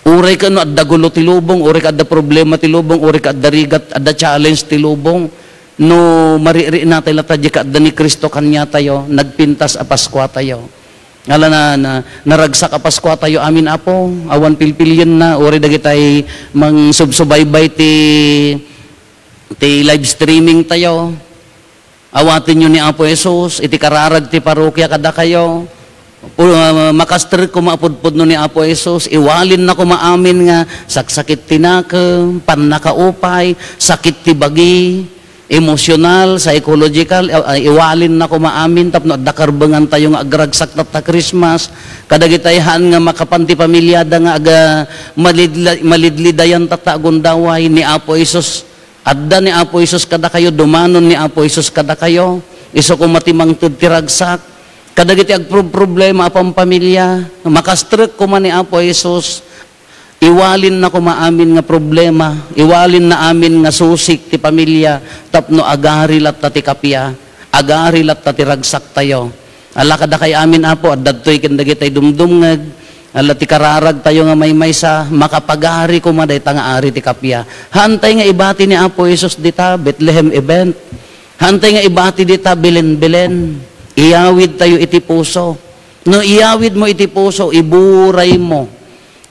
Uray ket no adda gulo ti lubong, uray ket adda problema ti lubong, uray ket adda rigat, adda challenge ti lubong, no mariknatayo latta, dayjay kaadda ni Cristo kaniatayo, nagpintas a Paskua tayo. Ala na, na, naragsak a Paskua tayo amin, Apo. Awan pilpilienna, uray dagitay mangsubsubaybay ti, ti live streaming tayo. Awatenyo ni Apo Jesus iti kararag ti parokia kadakayo. Pu-, ah, makastrek koma a pudpudno ni Apo Jesus. Iwalinna koma amin nga saksakit ti nakem, pannakaupay, sakit ti bagi, emosyonal, psychological, ah, ah, iwalinna koma amin tapno adda karbengan tayo nga agragsak tatta Christmas. Kadagitay haan nga makapan ti pamiliada nga aga-, malidla-, malidlidayan tatta agundaway ni Apo Jesus. Adda ni Apo Jesus kadakayo, dumanon ni Apo Jesus kadakayo. Isu koma ti mangted ti ragsak. Kadagiti agprob-problema a pampamilya, makastrek koma ni Apo Jesus. Iwalinna koma amin nga problema, iwalinna amin nga susik ti pamilya, tapno agari latta ti kappia, agari latta ti ragsak tayo. Ala kadakay amin, Apo, adda ditoy ken dagitay dumdumngeg, ala ti kararag tayo nga maymaysa, makapagari koma dayta nga ari ti kappia. Haantay nga ibati ni Apo Jesus dita, Bethlehem event. Haantay nga ibati dita, Belen, Belen. Iyawid tayo iti puso. No iyawid mo iti puso, iburay mo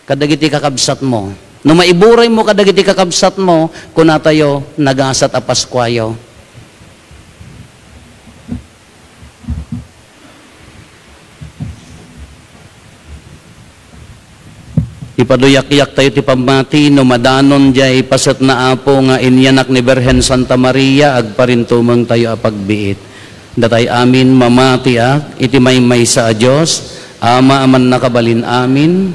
kadagiti kakabsatmo. No maiburay mo kadagiti kakabsatmo, kunatayo, nagasat a Paskuayo. Ipaduyakyak tayo ti pammati no madanon jay pasetna, Apo, nga inyanak ni Birhen Santa Maria, agparintumeng tayo a pagbiit. Datay amin, mamatiak iti maymaysa a Dios, Ama a mannakabalin amin,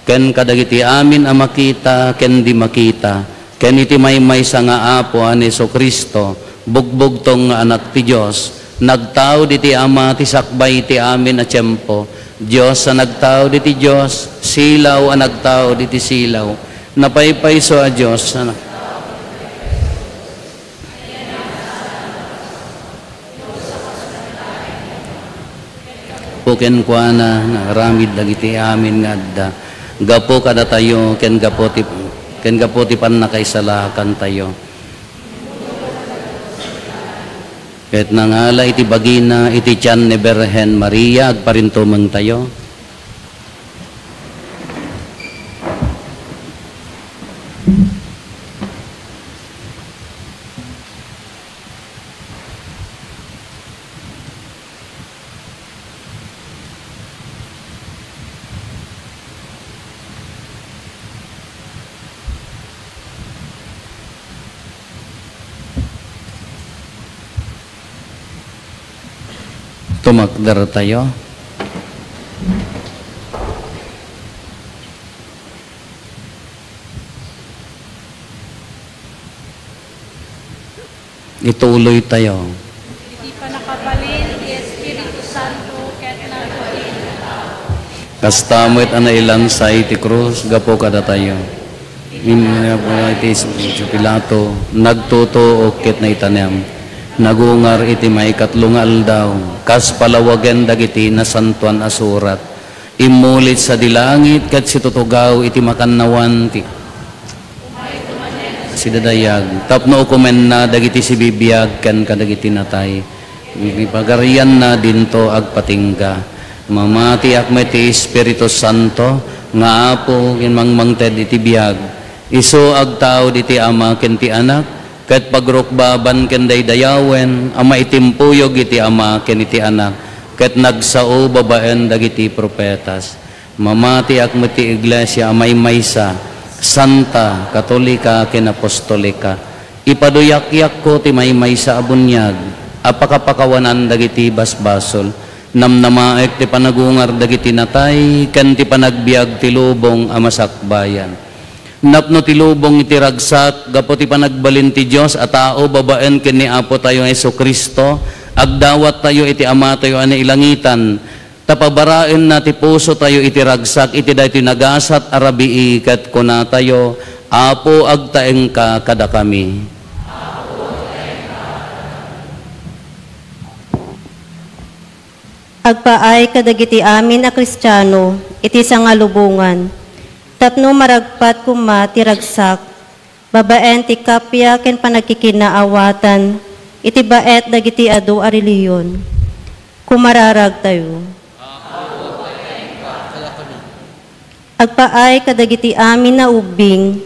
ken kadagiti amin a makita ken di makita, ken iti maymaysa nga Apo a ni Jesu-Cristo, bugbugtong nga Anak ti Dios, nagtaud iti Ama ti sakbay ti amin a tiempo, Dios a nagtaud iti Dios, silaw a nagtaud iti silaw, napaypayso a Dios a nag- Gapu kenkuana nga aramid dagiti amin nga adda. Gapu kadatayo ken gapu ti, ken gapu ti pannakaisalakantayo. Ket nangala iti bagina iti tian ni Birhen Maria, agparintumengtayo. Tumakdertayo. Ituloytayo. Iti pannakabalin ti Espiritu Santo ket nagbalin. Kasta met a nailansa iti krus gapu kadatayo. Immunapo iti Poncio Pilato, nagtutuok ket naitanem. Nagungar iti maikatlo nga aldaw, kas palawagen dagiti Nasantoan a Surat. Immulit sadi langit ket situtugaw iti makannawan ti sidadayag tapno ukomenna dagiti sibibiag ken kadagiti natay. Iti pagarianna dinto agpatingga. Mamatiak met ti Espiritu Santo nga Apo ken mangmangted iti biag. Isu agtaud iti Ama ken ti Anak, ket pagrukbaban ken daydayawen a maitimpuyog iti Ama ken iti Anak, ket nagsao babaen dagiti profetas. Mamatiak met ti Iglesia a maymaysa, santa, katolika, ken apostolika. Ipaduyakko ti maymaysa a buniag a pakapakawanan dagiti basbasol. Namnamaek ti panagungar dagiti natay ken ti panagbiag ti lubong a masakbayan. Napno ti lubong iti ragsak gapu ti panagbalin ti Dios a tao babaen ken ni Apotayo Jesu-Cristo, agdawattayo iti Amatayo a nailangitan, ta pabaraenna ti pusotayo iti ragsak iti daytoy nagasat a rabii ket kunatayo, Apo, agtaengka kadakami. Agpaay kadagiti amin a Kristiano iti sangalubongan tapno maragpat koma ti ragsak babaen ti kappia ken panagkikinaawatan iti baet dagiti adu a relihiyon. Kumararagtayo. Agpaay kadagiti amin a ubbing,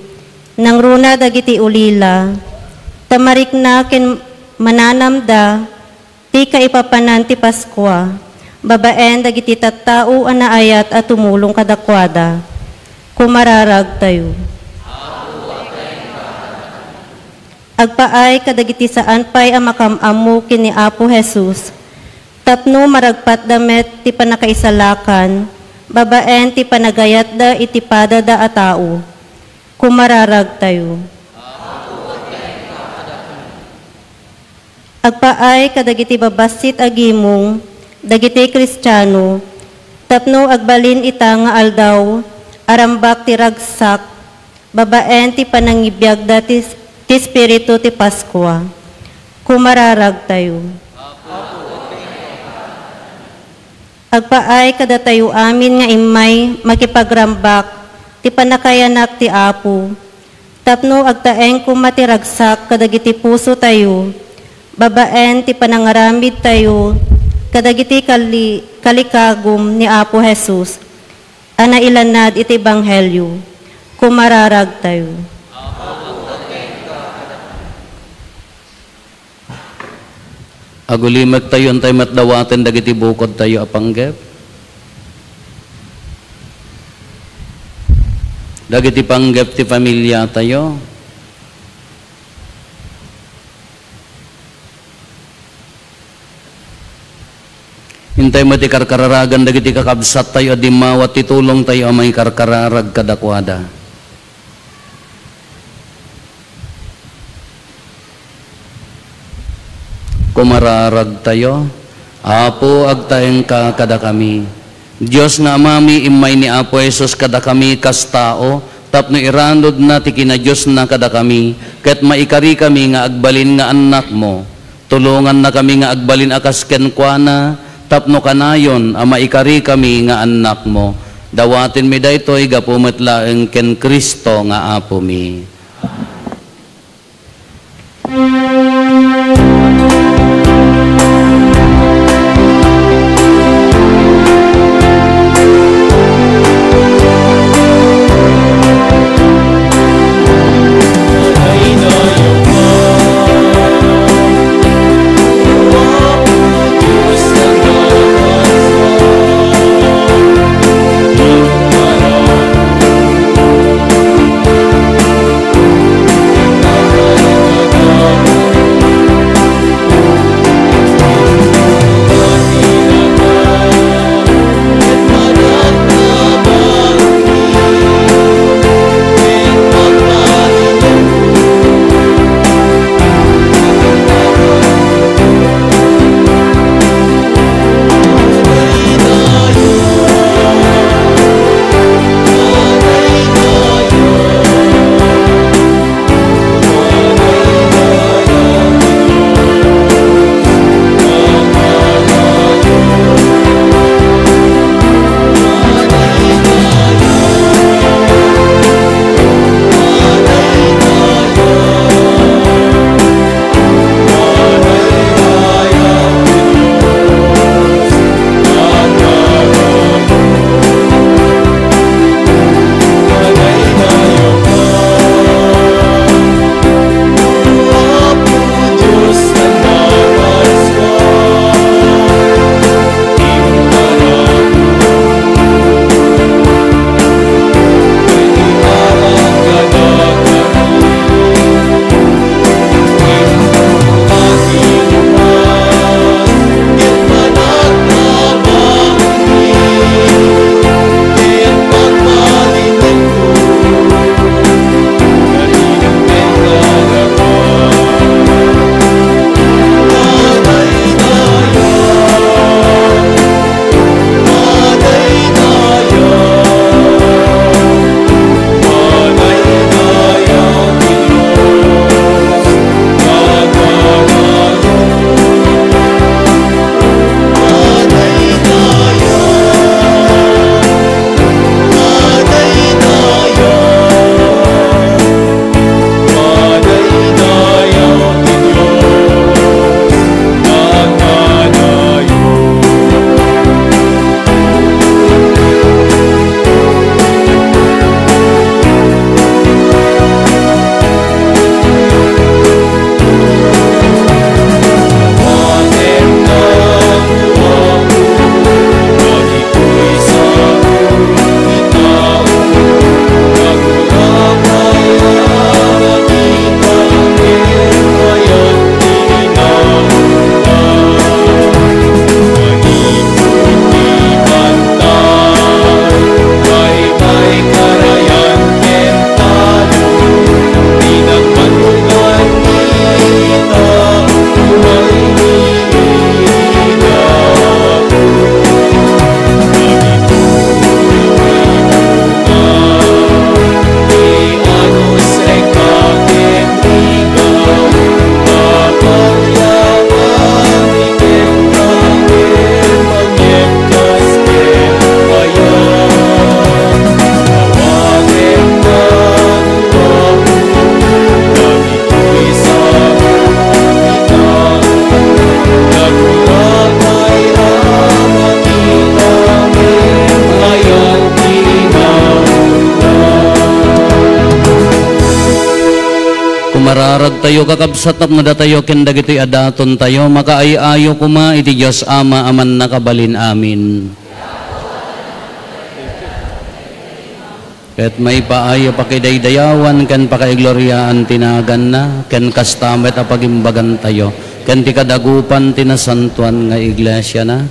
nangruna dagiti ulila, ta marikna ken mananamda ti kaipapanan ti Paskua, babaen dagiti tattao a naayat a tumulong kadakuada. Kumararagtayo. Agpaay kadagiti saan pay a makam-ammo ken ni Apo Jesus, tapno maragpatda met ti pannakaisalakan babaen ti panagayatda iti padada a tao. Kumararagtayo. Agpaay kadagiti babassit a gimong dagiti Kristiano, tapno agbalin ita nga aldaw a rambak ti ragsak babaen ti panangibiagda ti, ti Espiritu ti Paskua. Kumararagtayo. Agpaay kadatayo amin nga immay makipagrambak ti pannakayanak ti Apo, tapno agtaeng koma ti ragsak kadagiti pusotayo, babaen ti panangaramidtayo kadagiti kali-, kalikagum ni Apo Jesus a nailanad iti Ebanghelio. Kumararagtayo. Agulimektayo, intay met dawaten dagiti bukodtayo a panggep. Dagiti panggep ti familiatayo. Intay met ti karkararagan dagiti kakabsattayo a dimmawat ti tulongtayo a mangikarkararag kadakuada. Kumararagtayo. Apo, agtaengka kadakami. Dios nga Amami, immay ni Apo Jesus kadakami kas tao, tapno iranudna ti kinadiosna kadakami, ket maikarikami nga agbalin nga annakmo. Tulongannakami nga agbalin a kas kenkuana, tapno kanayon a maikarikami nga annakmo. Dawatenmi daytoy gapu met laeng ken Cristo nga Apomi. Araradtayo, kakabsat, tapno datayo ken dagitoy a datontayo, makaay-ayo koma iti Dios Ama a Mannakabalin. Amin. Ket maipaay a pakidaydayawan ken pakaigloriaan ti naganna, ken kasta met a pagimbagantayo ken ti kadagupan ti nasantoan nga iglesiana.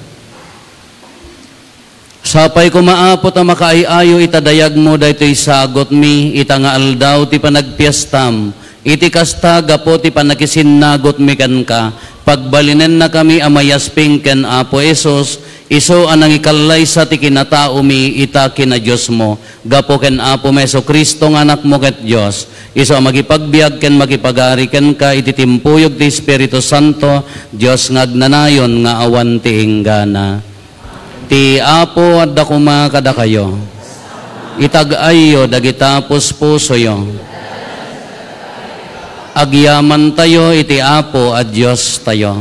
Sapay koma, Apo, ta makaay-ayo ita dayagmo daytoy sagutmi, ita nga aldaw ti panagpiestam, iti kasta, gapu ti pannakisinnagutmi kenka, pagbalinennakami a mayasping ken Apo Jesus, isu a nangikallaysa ti kinataomi ita ken a Diosmo, gapu ken Apomi Jesu-Cristo nga Anakmo ket Dios, isu a makipagbiag ken makipagari kenka iti timpuyog ti Espiritu Santo, Dios nga agnanayon nga awan ti inggana. Ti Apo adda koma kadakayo. Itag-ayyo dagita puspusoyo. Agyamantayo iti Apo a Diostayo.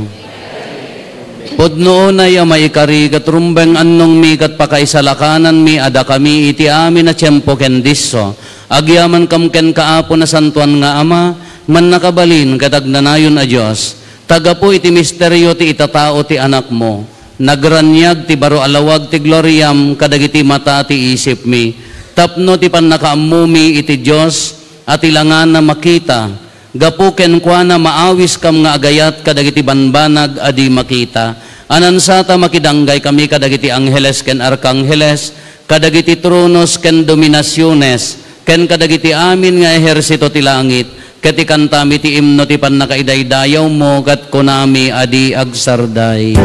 Pudno unay a maikari ket rumbeng annongmi ket pakaisalakananmi a dakami iti amin a tiempo ken disso. Agyamankam kenka, Apo, Nasantoan nga Ama, Mannakabalin ket Agnanayon a Dios. Ta gapu iti misterio ti itatao ti Anakmo, nagraniag ti baro a lawag ti gloriam kadagiti mata ti isipmi, tapno ti pannakaammomi iti Dios a ti langana makita, gapu kenkuana maawiskam nga agayat kadagiti banbanag a di makita. Anansata makidanggay kami kadagiti angheles ken arkangheles, kadagiti tronos ken dominasiones, ken kadagiti amin nga ehersito ti langit, ket ikantami ti imno ti pannakaidaydayawmo, ket kunami a di agsarday.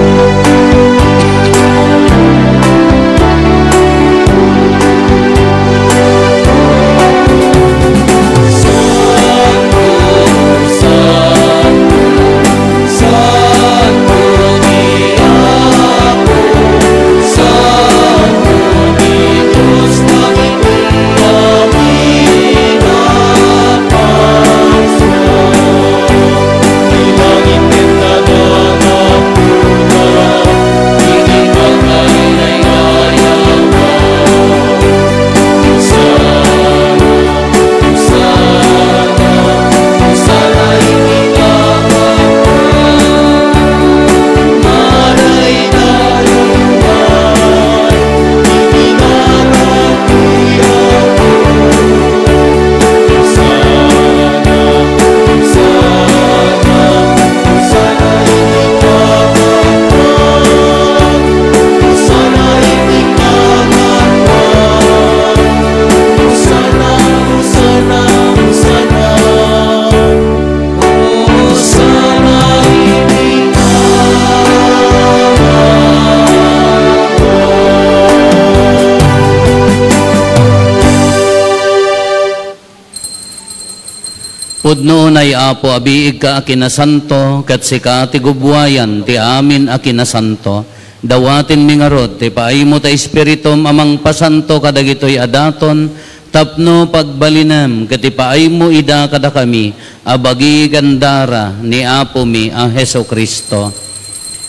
Pudno unay, Apo, a biigka a kinasanto, ket sika ti gubbuayan ti amin a kinasanto. Dawatenmi ngarud ti paaymo ta Espiritum a mangpasanto kadagitoy a daton, tapno pagbalinem ket ipaaymo ida kadakami a bagi ken dara ni Apomi a Jesu-Cristo.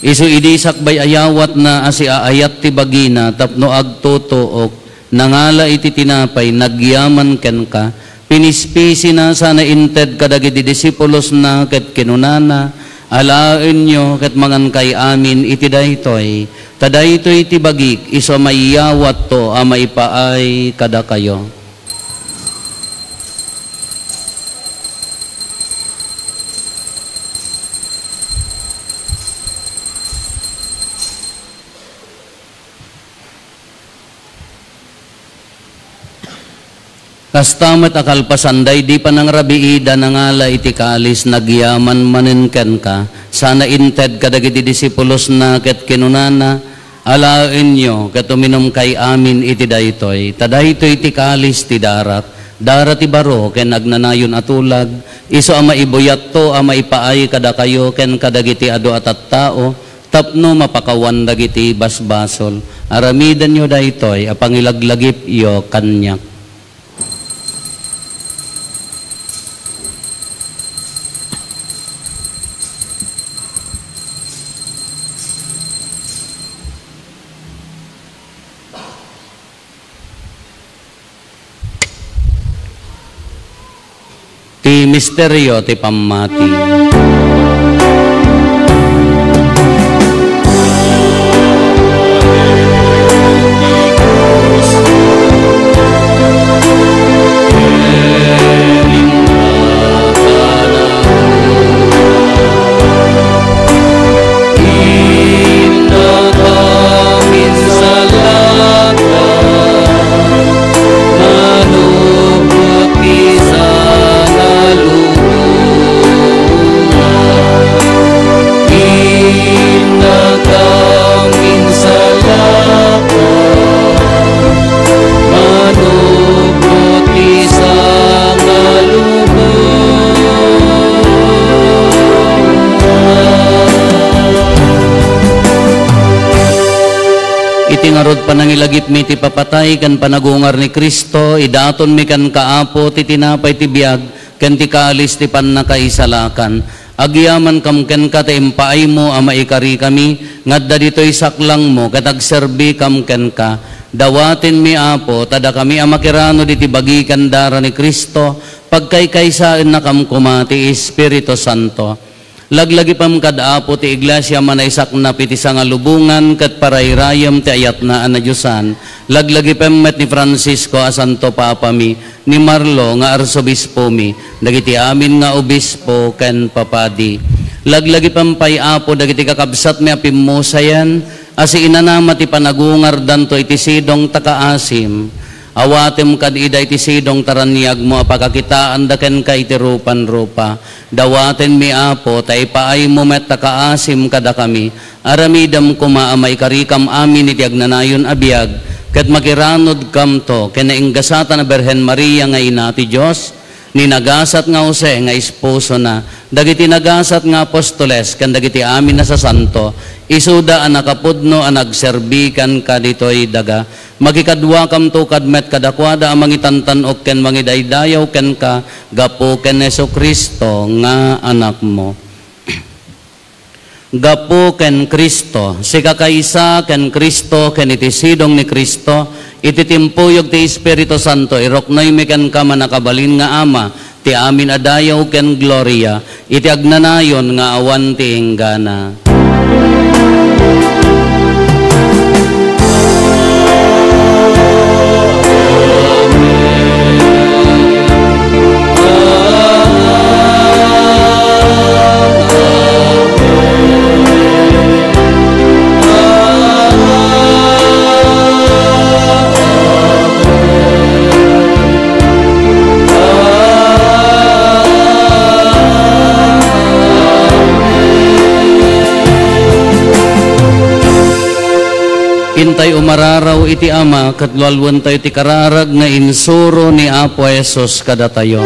Isu idi sakbay a yawatna a siaayat ti bagina tapno agtutuok, nangala iti tinapay, nagyaman kenka, pinispisina sana inted kadagiti disipulosna ket kinunana, "Alaenyo ket mangankay amin iti daytoy, ta daytoy ti bagik, isu a maiyawatto a maipaay kadakayo." Kasta met a kalpasan daydi panangrabiida, nangala iti kalis, nagyaman manen kenka, sana inted kadagiti disipulosna ket kinunana, "Alaenyo ket uminumkay amin iti daytoy, ta daytoy ti kalis ti darak, dara ti baro ken agnanayon a tulag, isu a maibuyatto a maipaay kadakayo ken kadagiti adu a tattao, tapno mapakawan dagiti basbasol. Aramidenyo daytoy a pangilaglagipyo kaniak." Ti misterio ti pammati. Iti ngarud panangilagipmi ti papatay ken panagungar ni Cristo, idatonmi kenka, Apo, ti tinapay ti biag ken ti kalis ti pannakaisalakan. Agyamankam kenka ta impaaymo a maikarikami nga adda ditoy saklangmo ket agserbikam kenka. Dawatenmi, Apo, ta dakami a makiranod iti bagi ken dara ni Cristo, pagkaykaysaennakam koma ti Espiritu Santo. Laglagipem kad Apo ti Iglesia a manaysaknap iti sangalubongan ket parayrayem ti ayatna a nadiosan. Laglagipem met ni Francisco a Santo Papami, ni Marlo nga Arsobispomi, dagiti amin nga obispo ken papadi. Laglagipem pay, Apo, dagiti kakabsatmi a pimmusayen a siinanama ti panagungardanto iti sidong ta kaasim. Awatem kad ida iti sidong ta raniagmo a pakakitaanda kenka iti rupan-rupa. Dawatenmi, Apo, ta ipaaymo met ta kaasim kadakami. Aramidem koma a maikarikam amin iti agnanayon a biag, ket makiranodkamto ken nainggasatan a Birhen Maria nga Ina ti Dios, ni nagasat nga Jose nga esposona, dagiti nagasat nga apostoles, ken dagiti amin a sasanto, isuda a nakapudno a nagserbi kenka ditoy daga. Makikaduakamto kad met kadakuada a mangitantan-ok ken mangidaydayaw kenka gapu ken Jesu-Cristo nga Anakmo. Gapu ken Cristo, sika kaysa ken Cristo ken iti sidong ni Cristo, iti timpuyog ti Espiritu Santo, iruknoymi kenka, mannakabalin nga Ama, ti amin a dayaw ken gloria, iti agnanayon nga awan ti inggana. Intay umararaw iti Ama ket lualuentayo ti kararag nga insuro ni Apo Jesus kadatayo.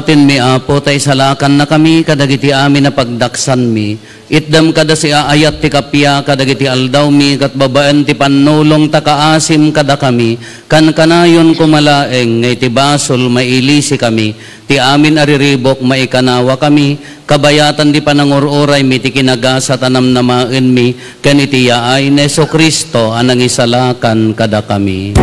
Tinmi, Apo, ta isalakannakami kadagiti amin a pagdaksanmi. Itdem kada siaayat ti kappia kadagiti aldawmi, ket babaen ti pannulong ta kaasim kadakami, kankanayon koma laeng nga iti basol mailisikami, ti amin a riribuk maikanawakami, kabayatan ti panangur-uraymi ti kinagasat a namnamaenmi, ken iti yaay ni Jesu-Cristo a nangisalakan kadakami.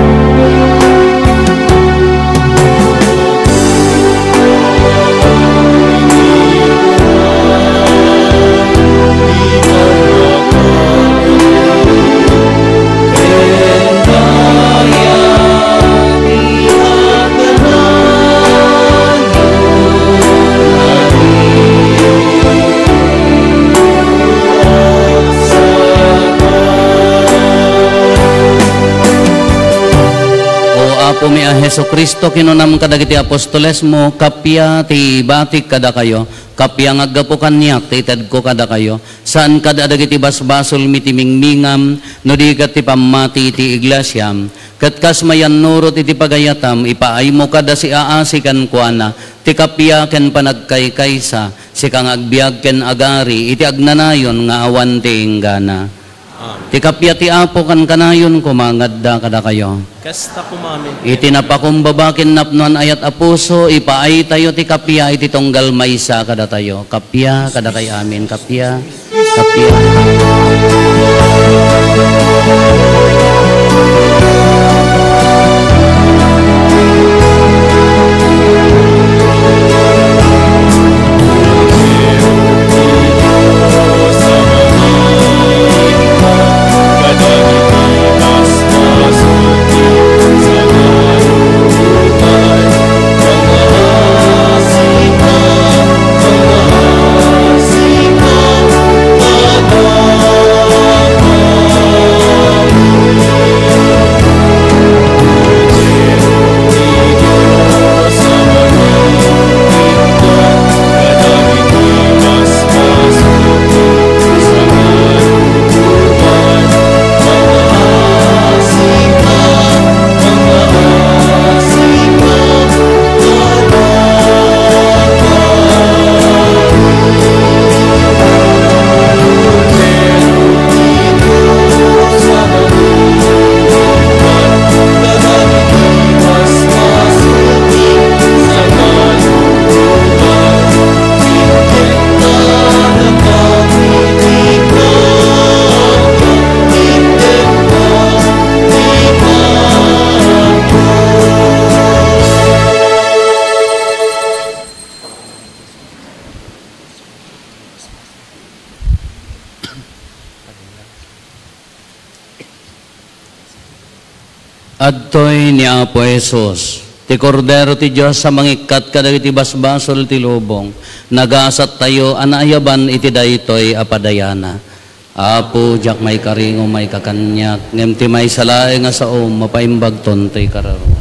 O Apomi a Jesu-Cristo, kinunam kadagiti apostolesmo, "Kappia ti ibatik kadakayo, kappia nga aggapu kaniak ti itedko kadakayo." Saan kad a dagiti basbasolmi ti mingmingam, no di ket ti pammati iti iglesiam. Ket kas mayannurot iti pagayatam, ipaaymo kad a siaasi kenkuana ti kappia ken panagkaykaysa, sika nga agbiag ken agari iti agnanayon nga awan ti inggana. Amen. Ti kappia ti Apo kankanayon koma nga adda kadakayo. Kasta koma amin. Iti napakumbaba ken napnoan a ayat a puso, ipaaytayo ti kappia iti tunggal maysa kadatayo. Kappia kadakay amin, kappia, kappia. Adtoy ni Apo Jesus, ti Kordero ti Dios a mangikkat kadagiti basbasol ti lubong. Nagasattayo a naayaban iti daytoy a padayana. Apo, diak maikari nga umayka kaniak, ngem ti maysa laeng a saom, mapaimbagton toy kararuan.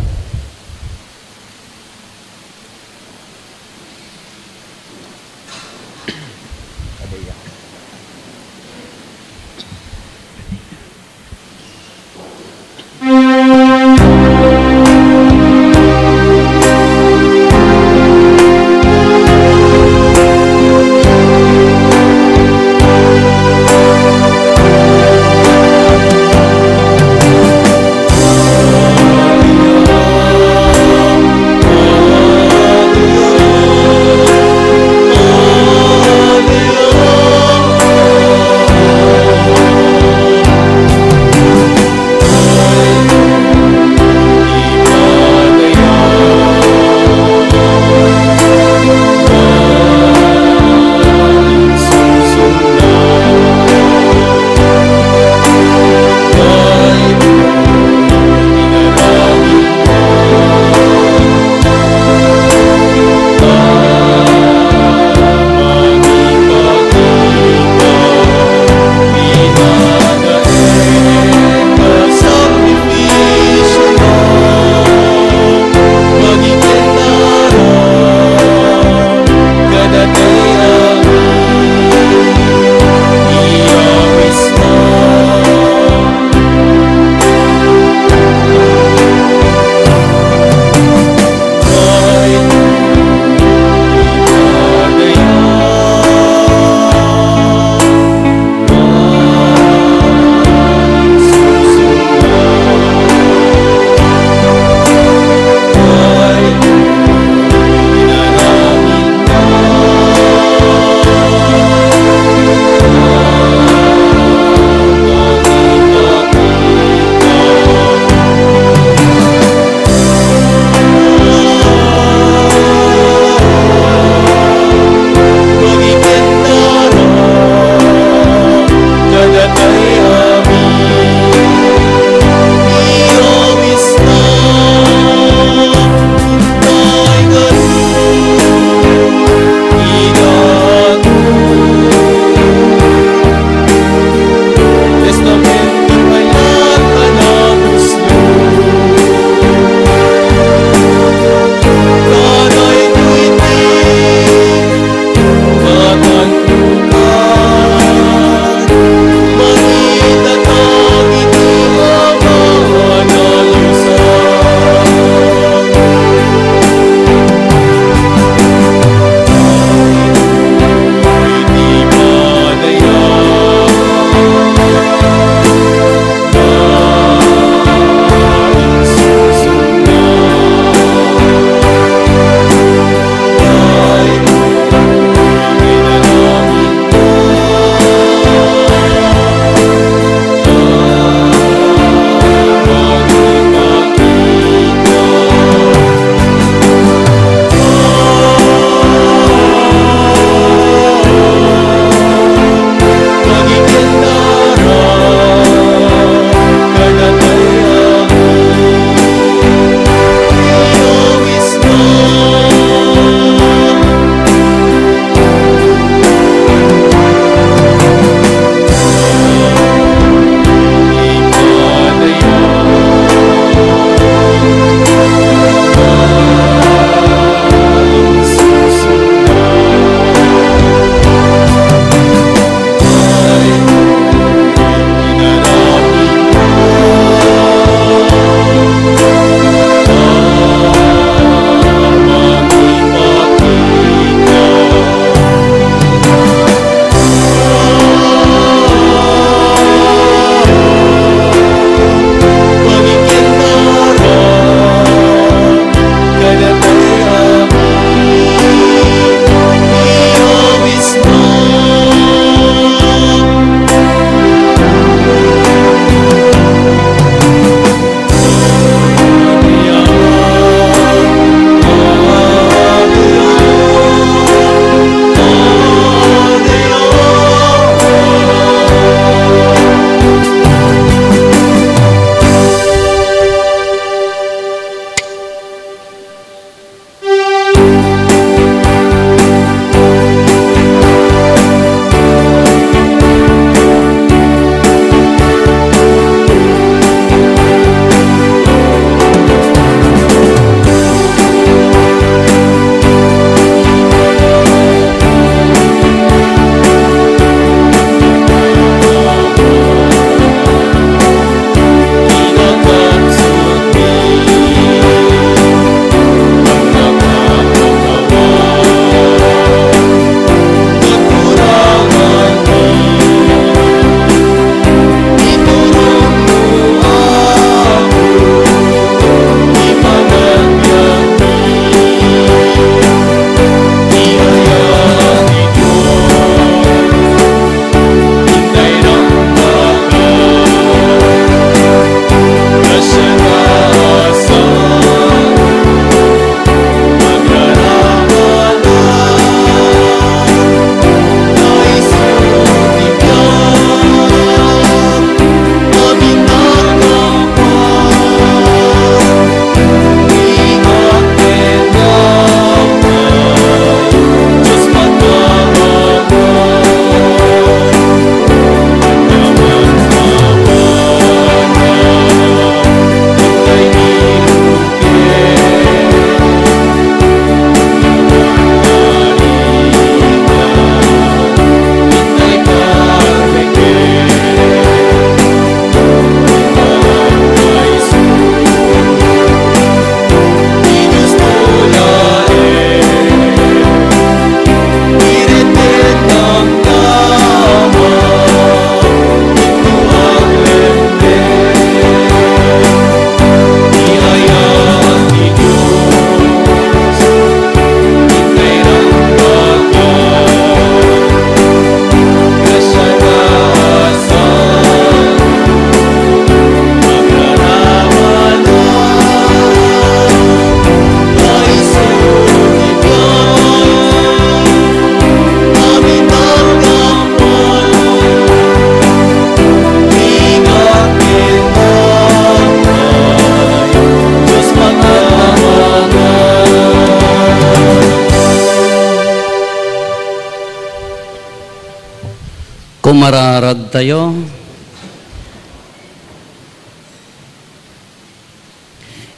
Umararag tayo.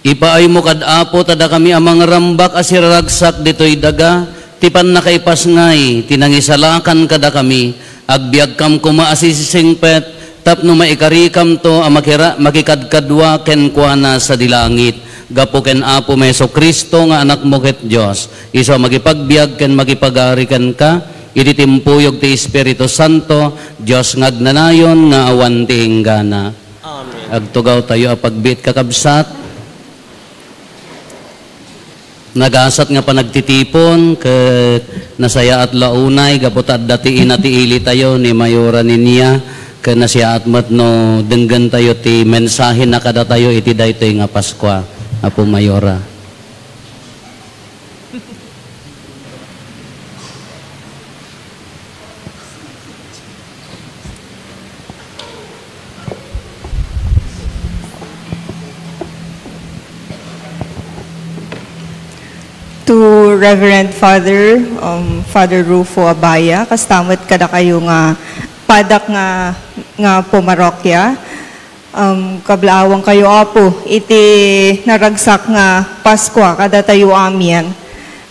Ipaaymo kad Apo ta dakami a mangrambak a siraragsak ditoy daga, ti pannakaipasngay, ti nangisalakan kadakami, agbiagkam koma a sisisingpet, tapno maikarikamto a makira-, makikadkadua kenkuana sadi langit. Gapu ken Apo Jesu-Cristo nga Anakmo ket Dios, isu a makipagbiag ken makipagari kenka, iti timpuyog ti Espiritu Santo, Dios nga agnanayon nga awan ti inggana. Amen. Agtugaw tayo a pagbiit, kakabsat. Nagasat nga panagtitipon ket nasayaat la unay gapu ta adda ti ina ti ili tayo ni Mayora Ninia, ket nasayaat met no denggen tayo ti mensahe na kadatayo iti daytoy nga Paskua, Apo Mayora. To Reverend Father, um, Father Rufo Abaya, kasta met kadakayo nga padak nga, nga pumarokya. Um, kablaawankayo, Apo, iti naragsak nga Paskua kadatayo amin.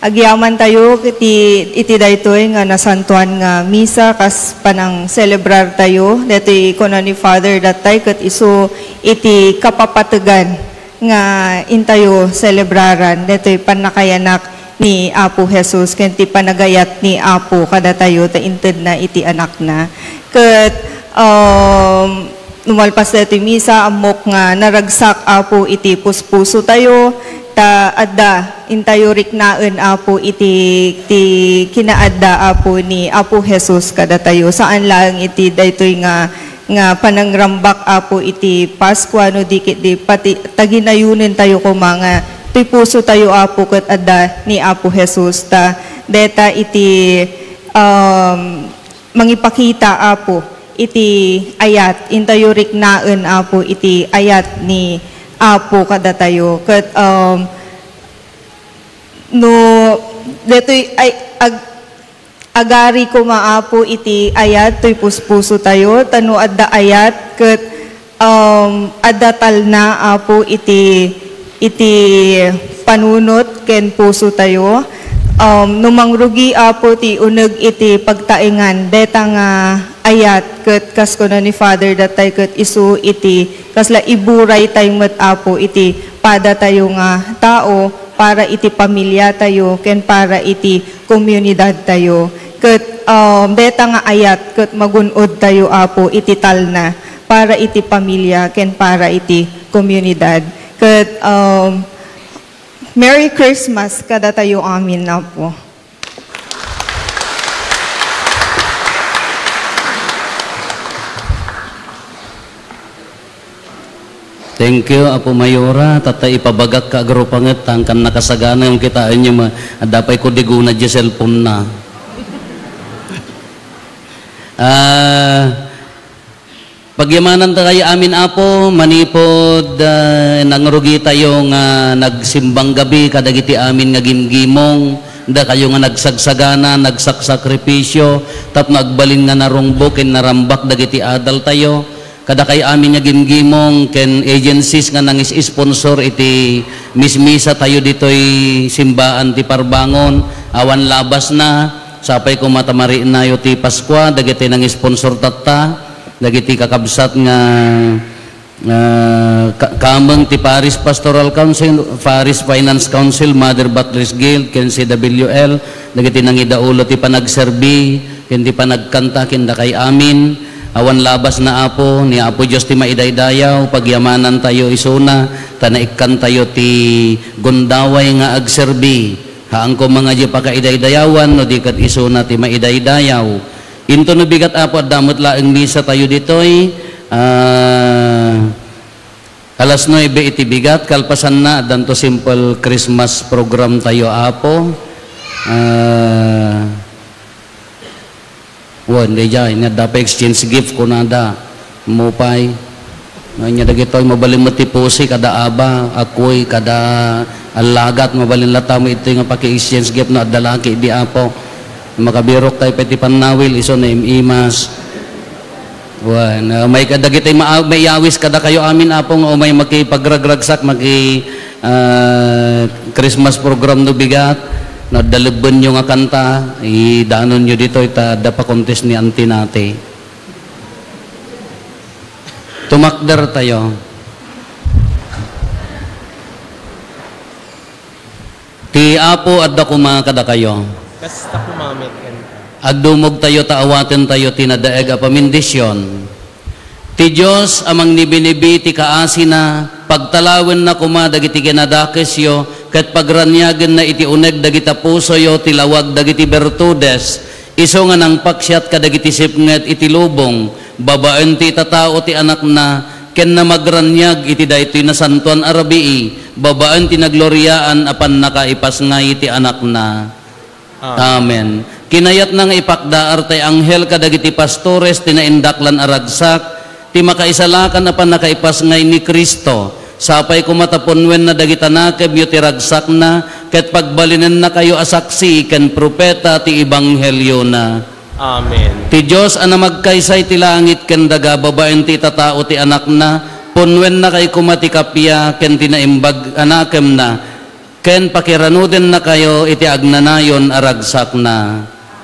Agyamantayo iti, iti daytoy nga nasantoan nga misa kas panang-celebrartayo. Daytoy kuna ni Father Datay ket isu iti kapapategan nga intayo selebraran daytoy pannakayanak ni Apo Jesus ken ti panagayat ni Apo kadatayo ta intedna iti Anakna. Ket, um, no malpas daytoy misa, ammok nga naragsak, Apo, iti puspusotayo, ta adda intayo riknaen, Apo, iti, ti kinaadda, Apo, ni Apo Jesus kadatayo. Saan laeng iti daytoy nga nga panangrambak, Apo, iti Paskua, no di ket di pati taginayonentayo koma nga ti pusotayo, Apo, ket adda ni Apo Jesus, ta deta iti, um, mangipakita, Apo, iti ayat, intayo riknaen, Apo, iti ayat ni Apo kadatayo. Ket, um, no, detoy ay, ag-, Agari koma, Apo, iti ayat toy puspusotayo, ta no adda ayat ket, um, adda talna, Apo, iti, iti panunot ken pusotayo. Um, no mangrugi, Apo, ti uneg iti pagtaengan deta nga ayat, ket kas kuna ni Father Datay, ket isu iti kasla iburaytayo met, Apo, iti padatayo nga tao para iti pamiliatayo ken para iti komunidadtayo. Ket, um, deta nga ayat ket magun-odtayo, Apo, iti talna para iti pamilia ken para iti komunidad. Ket, um, Merry Christmas kadatayo amin, Apo. Thank you, Apo Mayora. Tatta ipabagak ka agrupanget, tangkan nakasagana yung kitaen niyo ma-, adda pay kudigona di cellphone na. Ah, pagyamanan ta kayo amin, Apo, manipod, ah, nangrugi tayo nga nagsimbang gabi kadagiti amin nga gimgimong, da kayo nga nagsagsagana, nagsaksakripisyo, tapno agbalin nga narungbo ken narambak dagiti adal tayo. Kadakay amin nga gimgimong ken agencies nga nangis-sponsor iti mismisa tayo ditoy simbaan ti Parbangon, awan labasna, sapay koma ta mariknayo ti Paskua, dagiti nang-sponsor tatta, dagiti kakabsat nga, nga ka-, kameng ti Parish Pastoral Council, Parish Finance Council, Mother Butler's Guild, ken C W L, dagiti nangidaulo ti panagserbi, ken ti panagkanta ken dakay amin. Awan labasna, Apo, ni Apo Dios ti maidaydayaw, pagyamanan tayo isuna, ta naikkan tayo ti gundaway nga agserbi. Haan koma nga di pakaidaydayawan, no di ket isuna ti maidaydayaw. Into no bigat, Apo, adda met laeng misa tayo ditoy. Ah, Alas nuebe iti bigat, kalpasanna, addanto simple Christmas program tayo, Apo. Ah, wen, daydiay, ni adda pay exchange gift, kunada, mupay. Ania dagitoy, mabalin met ti pusi, kada aba, akuy, kada allagat, mabalin latta met itoy nga paki-exchange gift no adda laki idi, Apo. Makabirok tayo pay ti pannawil, isu nga im-imas. Wen, ah, may kadagiti ma-, maiyawis kadakayo amin, Apo, nga umay makipagragragsak, maki, ah, Christmas program no bigat, no adda lebbenyo nga kanta, idanonyo ditoy ta adda pa contest ni Auntie Nati. Tumakder tayo. Ti Apo adda koma kadakayo. Kasta koma met kenka. Agdumogtayo ta awatentayo ti nadaeg a pamendisyon. Ti Dios a mangnibinibi ti kaasina, pagtalawenna koma dagiti kinadakesyo, ket pagraniagenna iti uneg dagita pusoyo ti lawag dagiti bertudes, isu nga nangpaksiat kadagiti sipnget iti lubong, babaen ti itatao ti Anakna, ken namagraniag iti daytoy nasantoan a rabii, babaen ti nagloriaan a pannakaipasngay ti Anakna. Amen. Amen. Kinayatna nga ipakdaar tay anghel kadagiti pastores ti naindaklan a ragsak, ti makaisalakan a pannakaipasngay ni Cristo. Sapay koma ta punwenna dagita nakemyo ti ragsakna, ket pagbalinennakayo a saksi ken profeta ti ebangheliona. Amen. Ti Dios a namagkaysay ti langit ken daga babaen ti itatao ti Anakna, punwennakay koma ti kappia ken ti naimbag a nakemna, ken pakiranudennakayo iti agnanayon a ragsakna.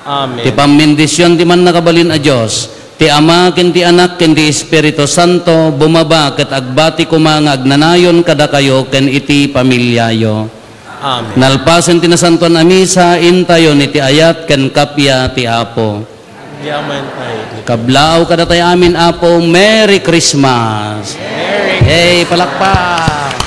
Amen. Ti pammendision ti Mannakabalin a Dios, ti Ama ken ti Anak ken ti Espiritu Santo, bumaba ket agbati koma nga agnanayon kadakayo ken iti pamiliayo. Amen. Nalpasen ti nasantoan a misa, intayon iti ayat ken kappia ti Apo. Yaman tayo. Kablaaw kadatayo amin, Apo. Merry Christmas! Merry Hey, palakpak!